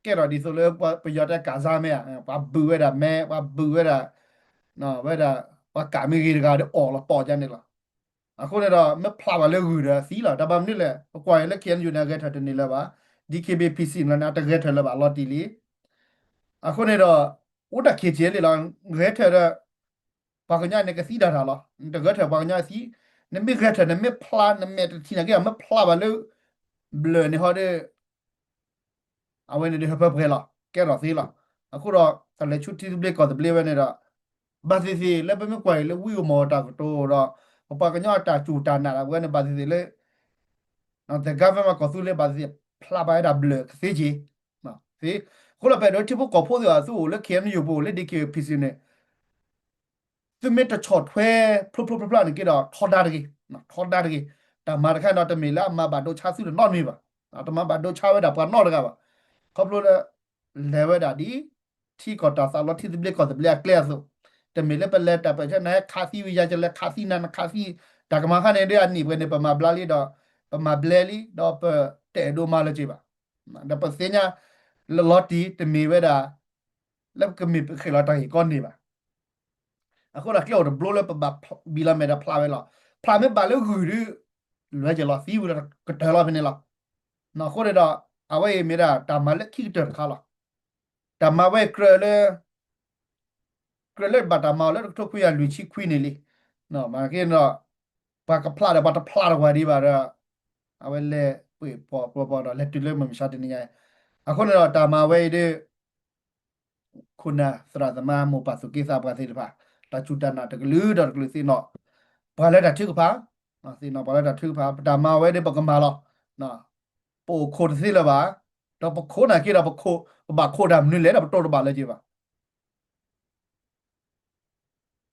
ကဲထီၣ်ဒ်သိးလၢပယီၤတဲကးစါမ့ၢ်ဧါ ပှၤဘုးဝဲဒၣ်မဲ ပှၤဘုးဝဲဒၣ် ဝဲဒၣ် ပှၤကးမ့ၢ်ဂ့ၤတဂၤဒီးအီၣ်လီၤပီၢ်ကန့ၣ်လီၤ အဃိန့ၣ်ဒီး မ့ၢ်ဖျါဘၣ်လၢဂုၢ်ဒီးသံလီၤ တၢ်ဘၣ်မနုၤလဲၣ် ပကွၢ်အံၤလၢ K N U န့ၣ် အဂဲၤထၢၣ်တန့ၢ်လၢၤဘၣ် D K B A P C န့ၣ် အတဂဲၤထၢၣ်လၢၤဘၣ်လီၤတံၢ်လံ အဃိန့ၣ်ဒီး အိၣ်တၢ်ခံးဆံးလံလီၤ ဂဲၤထၢၣ်ဒီး ပှၤကညီန့ၣ်ကသံဒၣ်တၢ်လီၤ နတဂဲၤထၢၣ်ပှၤကညီသံ နမ့ၢ်ဂဲၤထၢၣ် နမ့ၢ်ဖျါ နမဲာ်တထံၣ်နာ်က့ မ့ၢ်ဖျါဘၣ်လၢ ဘျၢၣ်န့ၣ်ဟီဒီး အဝဲန့ၣ်ဒုးဟၢဖၢပှဲၤလီၤ ကဲထီၣ်သ့လီၤ အဃိဒီး တၢ်လဲၤဆူထံသဘျ့ကီၢ်သဘျ့ဝဲန့ၣ်ဒီး ဘၣ်သ့ၣ်သ့ၣ်လၢပမ့ၢ်ကွၢ်အံၤလၢဝံဧိၤမီၤတၢ်ကတိၤဒီး ပပှၤကညီအတၢ်စူၢ်တၢ်နာ်ဒၣ်ဝဲန့ၣ် ဘၣ်သ့ၣ်သ့ၣ်လၢ the government ကီၢ်သူလ့ၤဘၣ်သ့ၣ်သ့ၣ် ဖျါဘၣ်ဝဲဒၣ်ဘျၢၣ်ကသ့က့ၤ အဃိလီၤ ပအဲၣ်ဒိးထံဖိကီၢ်ဖိသ့ၣ်အသုအိၣ်လၢ K N U ပူၤ လၢ D K B A P C န့ၣ် သုမ့ၢ်တဆီၣ်ထွဲဖျိဖျိဖျါဖျါန့ၣ်က့ၤဒီး ထီဒါတဂ့ၤ ထီဒါတဂ့ၤ တၢ်မၤတခါန့ၣ်ဒီး တမ့ၢ်လၢအမၤဘၣ်ဒိဆါသုတနီတမံၤဘၣ် တမၤဘၣ်ဒိဆါဝဲဒၣ်ပှၤနီတဂၤဘၣ် ခီဖျိလၢ လဲၤဝဲဒၣ်ဒ် ထံကီၢ်တၢ်သးလီထံသဘျ့ကီၢ်သဘျ့အကျဲအသိး တမ့ၢ်လၢပလဲၤတၢ်ပၢၢ်ဆၢနၤဟဲခးသံဝံၤယၤ ယလဲၤခးသံနၤ နခးသံ တၢ်ကမၤခါန့ၣ်ဒ်အနံၣ်ပှဲၤန့ၣ် ပမၤဘျါလံဒီး ပမၤဘျါလံ ဒီးပတအဲၣ်ဒိးမၤလၢၤက့ၤဘၣ် ဒီးပသ့ၣ်ညါ လၢလီၤတံၢ်တမ့ၢ်ဝဲဒၣ် လၢပကမ့ၢ်ပဃ့ၢ်လီၤတၢ်ဂ့ၢ်ကီန့ၣ်ဘၣ် အဃိဒီးကျဲအိၣ်တဘျီလၢပဘၣ်ဘံၣ်လီၤမဲာ်ဒီးဖျါဝဲလီၤ ဖျါမ့ၢ်ဘၣ်လၢဂုၢ်ဒီး လွဲၢ်က့ၤလီၤသံဝံၤဒီးကတၢၢ်လီၤဖဲန့ၣ်လီၤ အဃိန့ၣ်ဒီး အဝဲအံၤမ့ၢ်ဒၣ်တၢ်မၤလၢခံကတၢၢ်တခါလီၤ တၢ်မၤဝဲကြၢးလၢ ကြၢးလၢဘၣ်တၢ်မၤအီၤလၢတကထိခွံကယၤလွံၢ်ဆံခွံန့ၣ်လံ မ့ၢ်က့ဒီး ပှၤကဖျါဒီးပှၤတဖျါတဝဲဒံးဘၣ်ဒီး အဝဲလဲၤပှ့ၤပီၢ်ပီၢ်ပီၢ်ဒီး လဲၤတုၤလၢမုၢ်မဆါတနံၤညါအံၤ အဃိန့ၣ်ဒီးတၢ်မၤဝဲအံၤဒီး ခိၣ်နၢ်သရၣ်သမါမိၢ်ပၢ်သူၣ်က့သးပှၢ်သ့ၣ်တဖၣ် တၢ်စူၢ်တၢ်နာ်တကလုာ်ဒီးတကလုာ်သ့ၣ်နီၣ် ပှၤလၢတၢ်ထုကဖၣ် သ့ၣ်နီၣ်ပှၤလၢတၢ်ထုကဖၣ် ပတၢ်မၤဝဲဒီးပကမၤလီၤ ပအိၣ်ခိးတသ့လၢၤဘၣ် ဒီးပခိၣ်နာ်က့ဒီး ပခိၣ် ပဘၣ်ခိၣ်တၢ်မနုၤလဲၣ် ဒီးပတိၢ်တဘၣ်လၢၤက့ၤဘၣ်.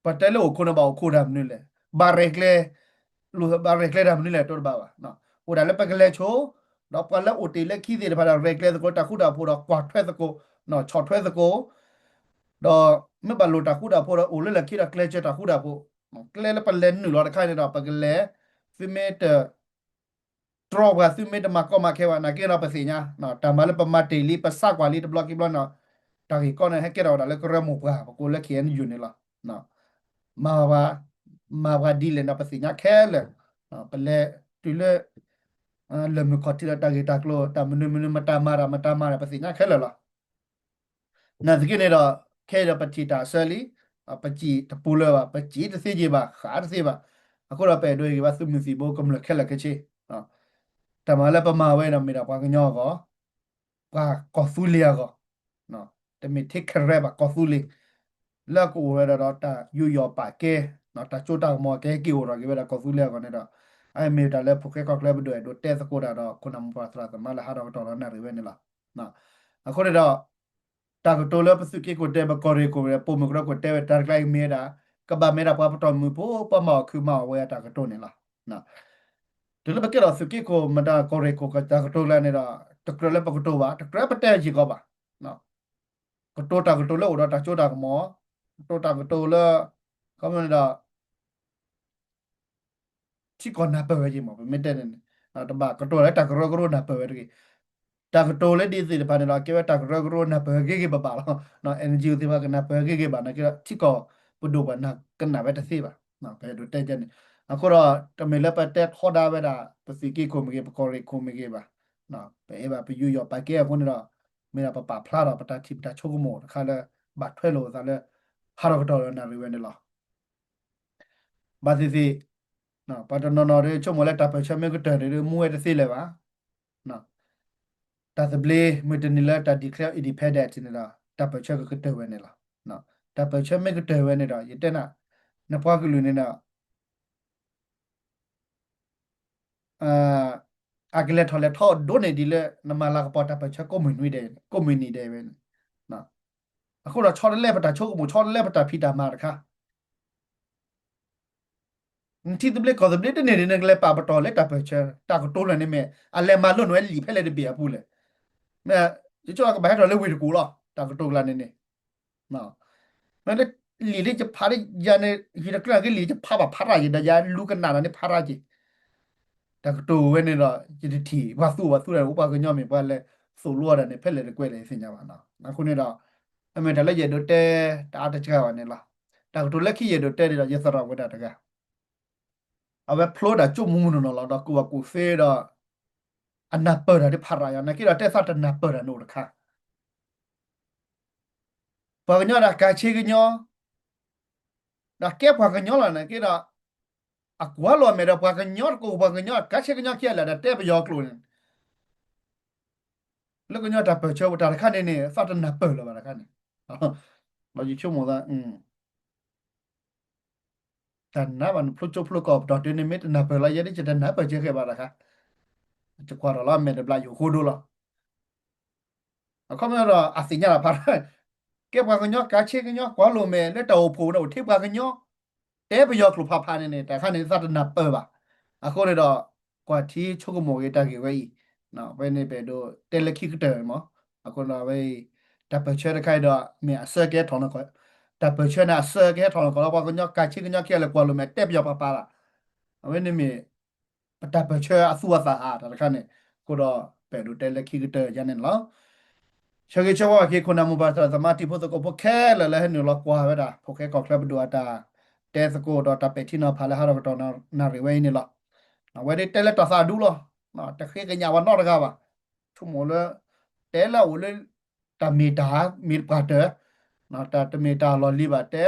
ပတဲလၢအိၣ်ခိၣ်န့ၣ် ဘၣ်အိၣ်ခိၣ်တၢ်မနုၤလဲၣ်, ဘၣ်ရဲၣ်ကျဲၤ, ဘၣ်ရဲၣ်ကျဲၤတၢ်မနုၤလဲၣ် တိၢ်တဘၣ်ဘၣ်. အိၣ်ဒၣ်လၢပကလဲၤဆိ, ဒီးပှၤလၢအိၣ်တ့ၢ်လၢခံသ့ၣ်တဖၣ်ဒီး ရဲၣ်ကျဲၤသကိးတၢ်ဃူတၢ်ဖိးဒီးကွၢ်ထွဲသကိး, ဆီၣ်ထွဲသကိး, ဒီးမ့ၢ်ဘၣ်လိၣ်တၢ်ဃူတၢ်ဖိးဒီး အိၣ်လၢလၢခံဒီးကျဲးစၢးတၢ်ဃူတၢ်ဖိး, ကျဲလၢပလဲၤနုာ်လီၤတခါန့ၣ်ဒီး ပကလဲၤ, သုမ့ၢ်တ တြီပှၤ သုမ့ၢ်တမၤကီမၤခဲဘၣ် နာ်က့ဒီးပသ့ၣ်ညါ, တၢ်မၤလၢပမၤတ့ၢ်လံ ပစးကွၢ်လံတဘျီခံဘျီန့ၣ်, တၢ်ဂ့ၢ်ကီန့ၣ် ဟဲကဲထီၣ်ဝဲဒၣ်လၢကရၢမိၢ်ပှၢ် ပကိးလၢ K N U န့ၣ်လီၤ. မၤပှၤ, မၤပှၤဒ်လဲၣ်န့ၣ် ပသ့ၣ်ညါခဲလၢာ်, ပလဲၤတုၤလၢ လၢၢ်မုၢ်ခီၣ်ထံးဒီးတၢ်ဂ့ၢ်တၢ်ကျိၤ တၢ်မနုၤမနုၤ မတၤမၤတၢ် မတၤမၤတၢ် ပသ့ၣ်ညါခဲလၢာ်လီၤ. နာ်သက့န့ၣ်ဒီး ခဲအံၤဒီးပထံၣ်တၢ်အဆၢလံ, ပစံၣ်တပူၤလၢၤဘၣ်, ပစံၣ်တသ့က့ၤဘၣ်, ဃးတသ့ဘၣ်, အဃိဒီးပအဲၣ်ဒိးဟ့ၣ်ဂံၢ်ဘါသုးမုၢ်သံၣ်ဘိကမျၢၢ်ခဲလၢာ်ခဲဆ့, တၢ်မၤလၢပမၤဝဲဒီးမ့ၢ်ဒၣ်ပှၤကညီအဂီၢ်, ပှၤကီၢ်သူလ့ၤအဂီၢ်, တမ့ၢ်ထဲခဲရဲဘၣ် ကီၢ်သူလ့ၤ, လၢကအိၣ်ဝဲဒၣ်ဒီးတၢ်ယူးယီၣ်ပာ်ကဲ, တၢ်ကၠိတၢ်ကမီၤကဟဲက့ၤအိၣ်ထီၣ်က့ၤဝဲဒၣ်ကီၢ်သူလ့ၤအဂီၢ်န့ၣ်ဒီး, အမ့ၢ်တၢ်လၢဖိၣ်ဃဲကီၢ်ချၢပဒိၣ်အဲၣ်ဒိးတဲသကိးတၢ်ဒီး ခိၣ်နၢ်မိၢ်ပၢ်သရၣ်သမါလၢဟးထီၣ်ကတီၢ်ဒီးနၣ်ရံၣ်ဝဲန့ၣ်လီၤ. အဃိန့ၣ်ဒီး တၢ်ကတိၤလၢပသုးက့ခိၣ်တဲ ပကီၢ်ရ့ၣ်ခိၣ် ပိာ်မုၣ်ကရၢခိၣ်တဲဝဲတၢ်တကျါအံၤမ့ၢ်ဝဲဒၣ်, ကဘၣ်မ့ၢ်ဒၣ်ပှၤပတီၢ်မုၢ်ဖိ ပှၤမၤအီၣ်ခုးမၤအီၣ်ဝဲအတၢ်ကတိၤန့ၣ်လီၤ. တုၤလၢပကဲထီၣ်သုးက့ခိၣ်မတၤကီၢ်ရ့ၣ်ခိၣ်တၢ်ကတိၤကျါန့ၣ်ဒီး, တကြၢးလၢပကတိၤဘၣ်, တကြၢးပတဲယံာ်ကီးဘၣ်. ကတိၤတၢ်ကတိၤလၢအိၣ်ဒီးတၢ်ကၠိတၢ်ကမီၤ, ကတိၤတၢ်ကတိၤလၢ ခီဖျိန့ၣ်ဒီး ထံကီၢ်နၢ်ပၢၢ်ဝဲက့ၤမး ပမ့ၢ်တဲန့ၣ်န့ၣ်, တဘၣ်ကတိၤလၢတၢ်ကရၢကရိနၢ်ပၢၢ်ဝဲတဂ့ၤ. တၢ်ကတိၤလၢဒ်သ့ၣ်တဖၣ်န့ၣ်ဒီး ကဲဝဲတၢ်ကရၢကရိနၢ်ပၢၢ်ဂ့ၤဂ့ၤဘၣ်ဘၣ်လီၤ. အဲၣ်နယူၣ်သ့ၣ်တဖၣ် ကနၢ်ပၢၢ်ဂ့ၤဂ့ၤဘၣ်နာ်က့ဒီး ထံကီၢ်ပဒိၣ်ပှၤကနၣ်ဝဲတသ့ဘၣ်. ပအဲၣ်ဒိးတဲန့ၣ်, အဃိဒီး တမ့ၢ်လၢပတဲထီဒါဝဲဒၣ် ပသုးက့ခိၣ်မ့ၢ်ဂ့ၤ ပကီၢ်ရ့ၣ်ခိၣ်မ့ၢ်ဂ့ၤဘၣ်. ပအဲၣ်ဘၣ်ပယူးယီၣ်ပာ်ကဲအဃိန့ၣ်ဒီး, မ့ၢ်ဒၣ်ပပာ်ဖျါထီၣ်ပတၢ်ထံၣ်ပတၢ်ဆိကမိၣ်တခါလၢ ဘၣ်ထွဲလိာ်အသးလၢ ဟးထီၣ်ကတီၢ်ဒီးနၣ်ရံၣ်ဝဲန့ၣ်လီၤ. ဘၣ်သ့ၣ်သ့ၣ်, ပှၤတနီၤနီၤဒီးဆိကမိၣ်လၢတၢ်ပၢၢ်ဆၢမ့ၢ်ကတၢၢ်န့ၣ်ဒီး မူဝဲတသ့လၢၤဘၣ်. တၢ်သဘျ့မုၢ်တနံၤလၢတၢ် declare independent န့ၣ်ဒီး တၢ်ပၢၢ်ဆၢကကတၢၢ်ဝဲန့ၣ်လီၤ. တၢ်ပၢၢ်ဆၢမ့ၢ်ကတၢၢ်ဝဲန့ၣ်ဒီး ယတဲနၤ, နပှၤကလုာ်န့ၣ်ဒီး အကလဲၤထီၣ်လဲၤထီဒိၣ်န့ၢ်ဒံးလၢ နမၤလၤကပီၤတၢ်ပၢၢ်ဆၢကိးမုၢ်နံၤဒဲး, ကိးမုၢ်နံၤဒဲးဝဲန့ၣ်. အဃိဒီးဆီတလဲပတၢ်ဆိကမိၣ် ဆီတလဲပတၢ်ဖံးတၢ်မၤတခါ နထံသဘျ့ကီၢ်သဘျ့တန့ၢ်ဒံး နကလဲၤပာ်ပတီၢ်လၢတၢ်ပၢၢ်ဆၢ တၢ်ကတိၤလၢာ်န့ၣ်မ့ၢ် အလဲၤမၤလိန့ၢ်ဝဲလံာ်ဖဲလဲၣ်တဘ့ၣ်အပူၤလဲၣ်. မ့ၢ် ယဆိကမိၣ်ကဘၣ်ဟဲထီၣ်လၢဝ့ၢ်တကူၣ်လီၤ တၢ်ကတိၤကျါန့ၣ်န့ၣ်. မ့ၢ်လၢလံာ်လၢယဖးလၢယၤန့ၣ် ယတကျၢၤက့ၤလံာ် ယဖးဘၣ်ဖးရၣ်က့ၤ ဒီးယလူၤကနၣ်ဒီးန့ၣ်ဖးရၣ်က့ၤ တၢ်ကတိၤဝဲန့ၣ်ဒီး ယတထံၣ်ပှၤသူၣ်ပှၤသူဒီး အိၣ်ပှၤကညီမ့ၢ်ပှၤလဲၤသိၣ်လိအီၤဒၣ်န့ၣ် ဖဲလဲၣ်တကွဲလဲၣ်သ့ၣ်ညါဘၣ်နီၤ. အဃိန့ၣ်ဒီး အမ့ၢ်တၢ်လၢယအဲၣ်ဒိးတဲ တအါတစှၤဘၣ်န့ၣ်လီၤ. တၢ်ကတိၤလၢခံယအဲၣ်ဒိးတဲန့ၣ်ဒီး ယသရၣ်ဝဲဒၣ်တဂၤ အဝဲဖျိဒၣ်ကၠိမုၢ်မုၢ်နီၢ်နီၢ်လီၤ ဒီးကူၣ်ဘၣ်ကူၣ်သ့ဒီး အနၢ်ပၢၢ်တၢ်ဒ်ဖးရၣ်ယၤ နာ်က့ဒီးတဲသးတနၢ်ပၢၢ်တၢ်န့ၣ်အိၣ်တခါ ပှၤကညီဒီးကၤဆ့ကညီ ဒီးကဲပှၤကညီလီၤနာ်က့ဒီး အကွၢ်လိာ်အမဲာ်ဒီးပှၤကညီတကိး ပှၤကညီကၤဆ့ကညီခံဂၤလၢာ်ဒီးတဲပယီၤကျိာ်န့ၣ် လၢကညီတၢ်ပၢၢ်ဆၢပူၤတၢ်တခါန့ၣ်န့ၣ် သးတနၢ်ပၢၢ်လၢၤဘၣ်တခါန့ၣ် ဒီးယဆိကမိၣ်သး တၢ်နါဘၣ်နဖျိကၠိဖျိကီၢ်ပတီၢ်တုၤန့ၣ် မ့ၢ်တနၢ်ပၢၢ်လီၤယဲဒ်ယတနၢ်ပၢၢ်ကဲဃဲဘၣ်တခါ ယကွၢ်ထီၣ်လီၤအမဲာ်တဘျီယိၤဃိဒိလီၤ အခီပညီဒီးအသ့ၣ်ညါလီၤဖး ကဲပှၤကညီကၤဆ့ကညီ ကွၢ်လိာ်မဲာ်လၢတၢ်အိၣ်ဖှိၣ်န့ၣ် အိၣ်ထဲပှၤကညီ တဲပယီၤကျိာ်ဖးဖးန့ၣ်န့ၣ် တၢ်ခါန့ၣ်သးတနၢ်ပၢၢ်ဘၣ်. အဃိန့ၣ်ဒီး ကွၢ်ထံဆိကမိၣ်ဂ့ၤတၢ်ဂ့ၢ်ဝဲအံၤ ဝဲန့ၣ်ပအဲၣ်ဒိးတဲလၢခံကတၢၢ်မး. အဃိန့ၣ်ဒီးဝဲအံၤ တၢ်ပၢၢ်ဆၢတခါအံၤဒီး မ့ၢ်အဆၢကဟဲထီၣ်န့ၣ် တၢ်ပၢၢ်ဆၢန့ၣ် အဆၢကဟဲထီၣ်န့ၣ်ကီးလီၤ ပှၤကညီကၤဆ့ကညီခံဂၤလၢာ်ကွၢ်လိာ်မဲာ်တဲပယီၤဖးဖးလီၤ. အဝဲန့ၣ်မ့ၢ် ပတၢ်ပၢၢ်ဆၢအသူအသးဧါ တၢ်တခါန့ၣ် အဃိဒီးပအဲၣ်ဒိးတဲလၢခံကတၢၢ်ယါန့ၣ်လီၤ. ဆၢဂ့ၤဆၢဝါက့ၤ ခိၣ်နၢ်မိၢ်ပၢ်သရၣ်သမါတံၤဖိသကိးဖိခဲလၢာ် လၢဟဲနုာ်လီၤကွၢ်ဝဲဒၣ် ဖိၣ်ဃဲကီၢ်ချၢပဒိၣ်အတၢ်တဲသကိးဒီးတၢ်ပဲာ်ထံနီၤဖးလၢဟးထီၣ်ကတီၢ်နၣ်ရံၣ်ဝဲအံၤန့ၣ်လီၤ. အဝဲဒၣ်တဲလၢတၢ်သးဒူလီၤ. တဃ့ကညးပှၤနီတဂၤဘၣ်. ဆိကမိၣ်လၢ တဲလၢအအိၣ်လၢ တၢ်မ့ၢ်တၢ်မ့ၢ်တပှၢ်တၢၢ်, တၢ်တမ့ၢ်တၢ်လီၢ်လံၤဘၣ်တဲ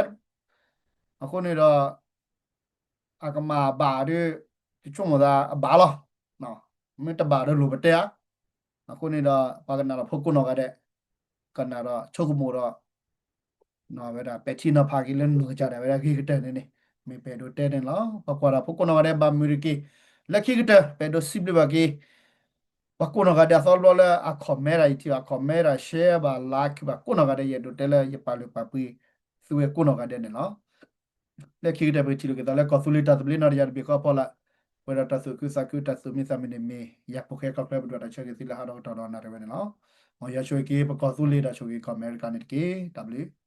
အဃိန့ၣ်ဒီး အကမၣ်ဘၣ်ဒီး ယဆိကမိၣ်သးအဘၣ်လီၤ. မ့ၢ်တဘၣ်ဒီးလိၣ်ပတဲဧါ. အဃိန့ၣ်ဒီး ပှၤကနၣ်ဒီးဖိကိးနီၢ်ဂၤဒဲး ကနၣ်ဒီးဆိကမိၣ်ဒီး ဝဲဒၣ်ပဲာ်ထံနီၤဖးက့ၤလၢနီၢ်ကစၢ်ဒၣ်ဝဲဒၣ်ဂ့ၤကတၢၢ်န့ၣ်န့ၣ် မ့ၢ်ပအဲၣ်ဒိးတဲန့ၣ်လီၤ. ပှၤကွၢ်ဒီးဖိကိးနီၢ်ဂၤဒဲးဘၣ်မုာ်တက့ၢ်. လၢခံကတၢၢ် ပအဲၣ်ဒိးစံးဘျုးဘၣ်က့ၤ ပ ပှၤကိးနီၢ်ဂၤဒဲးအသီတဘျီလၢအ comment တၢ် YouTube အ comment တၢ် share ဘၣ် like ဘၣ် ကိးနီၢ်ဂၤဒဲး ယအဲၣ်ဒိးတဲလၢယပာ်လုၢ်ပာ်ပှ့ၤ သုဝဲကိးနီၢ်ဂၤဒဲးန့ၣ်လီၤ. လၢခံကတၢၢ် ပကထံၣ်လိာ်က့ၤသးလၢကီၢ်သူလ့ၤတၢ်သဘျ့နီၣ်တယၢ်တဘ့ၣ်ဃီအဖီလာ်, ပှဲၤဒီးတၢ်သူၣ်ခုသးခု တၢ်သူၣ်မံသးမုာ်န့ၣ်မ့ၢ် ယၤဖိဃဲခီဖျိပဒွးတၢ်ဆၢဂ့ၤသုလၢဟးထီၣ်ကတီၢ်ဒီးနၣ်ရံၣ်ဝဲန့ၣ်လီၤ. မ်ယွၤဆိၣ်ဂ့ၤက့ၤ ပကီၢ်သူလ့ၤဒီးဆိၣ်ဂ့ၤကီၢ်အမဲရကၤန့ၣ်တက့ၢ်. တၢ်ဘျုး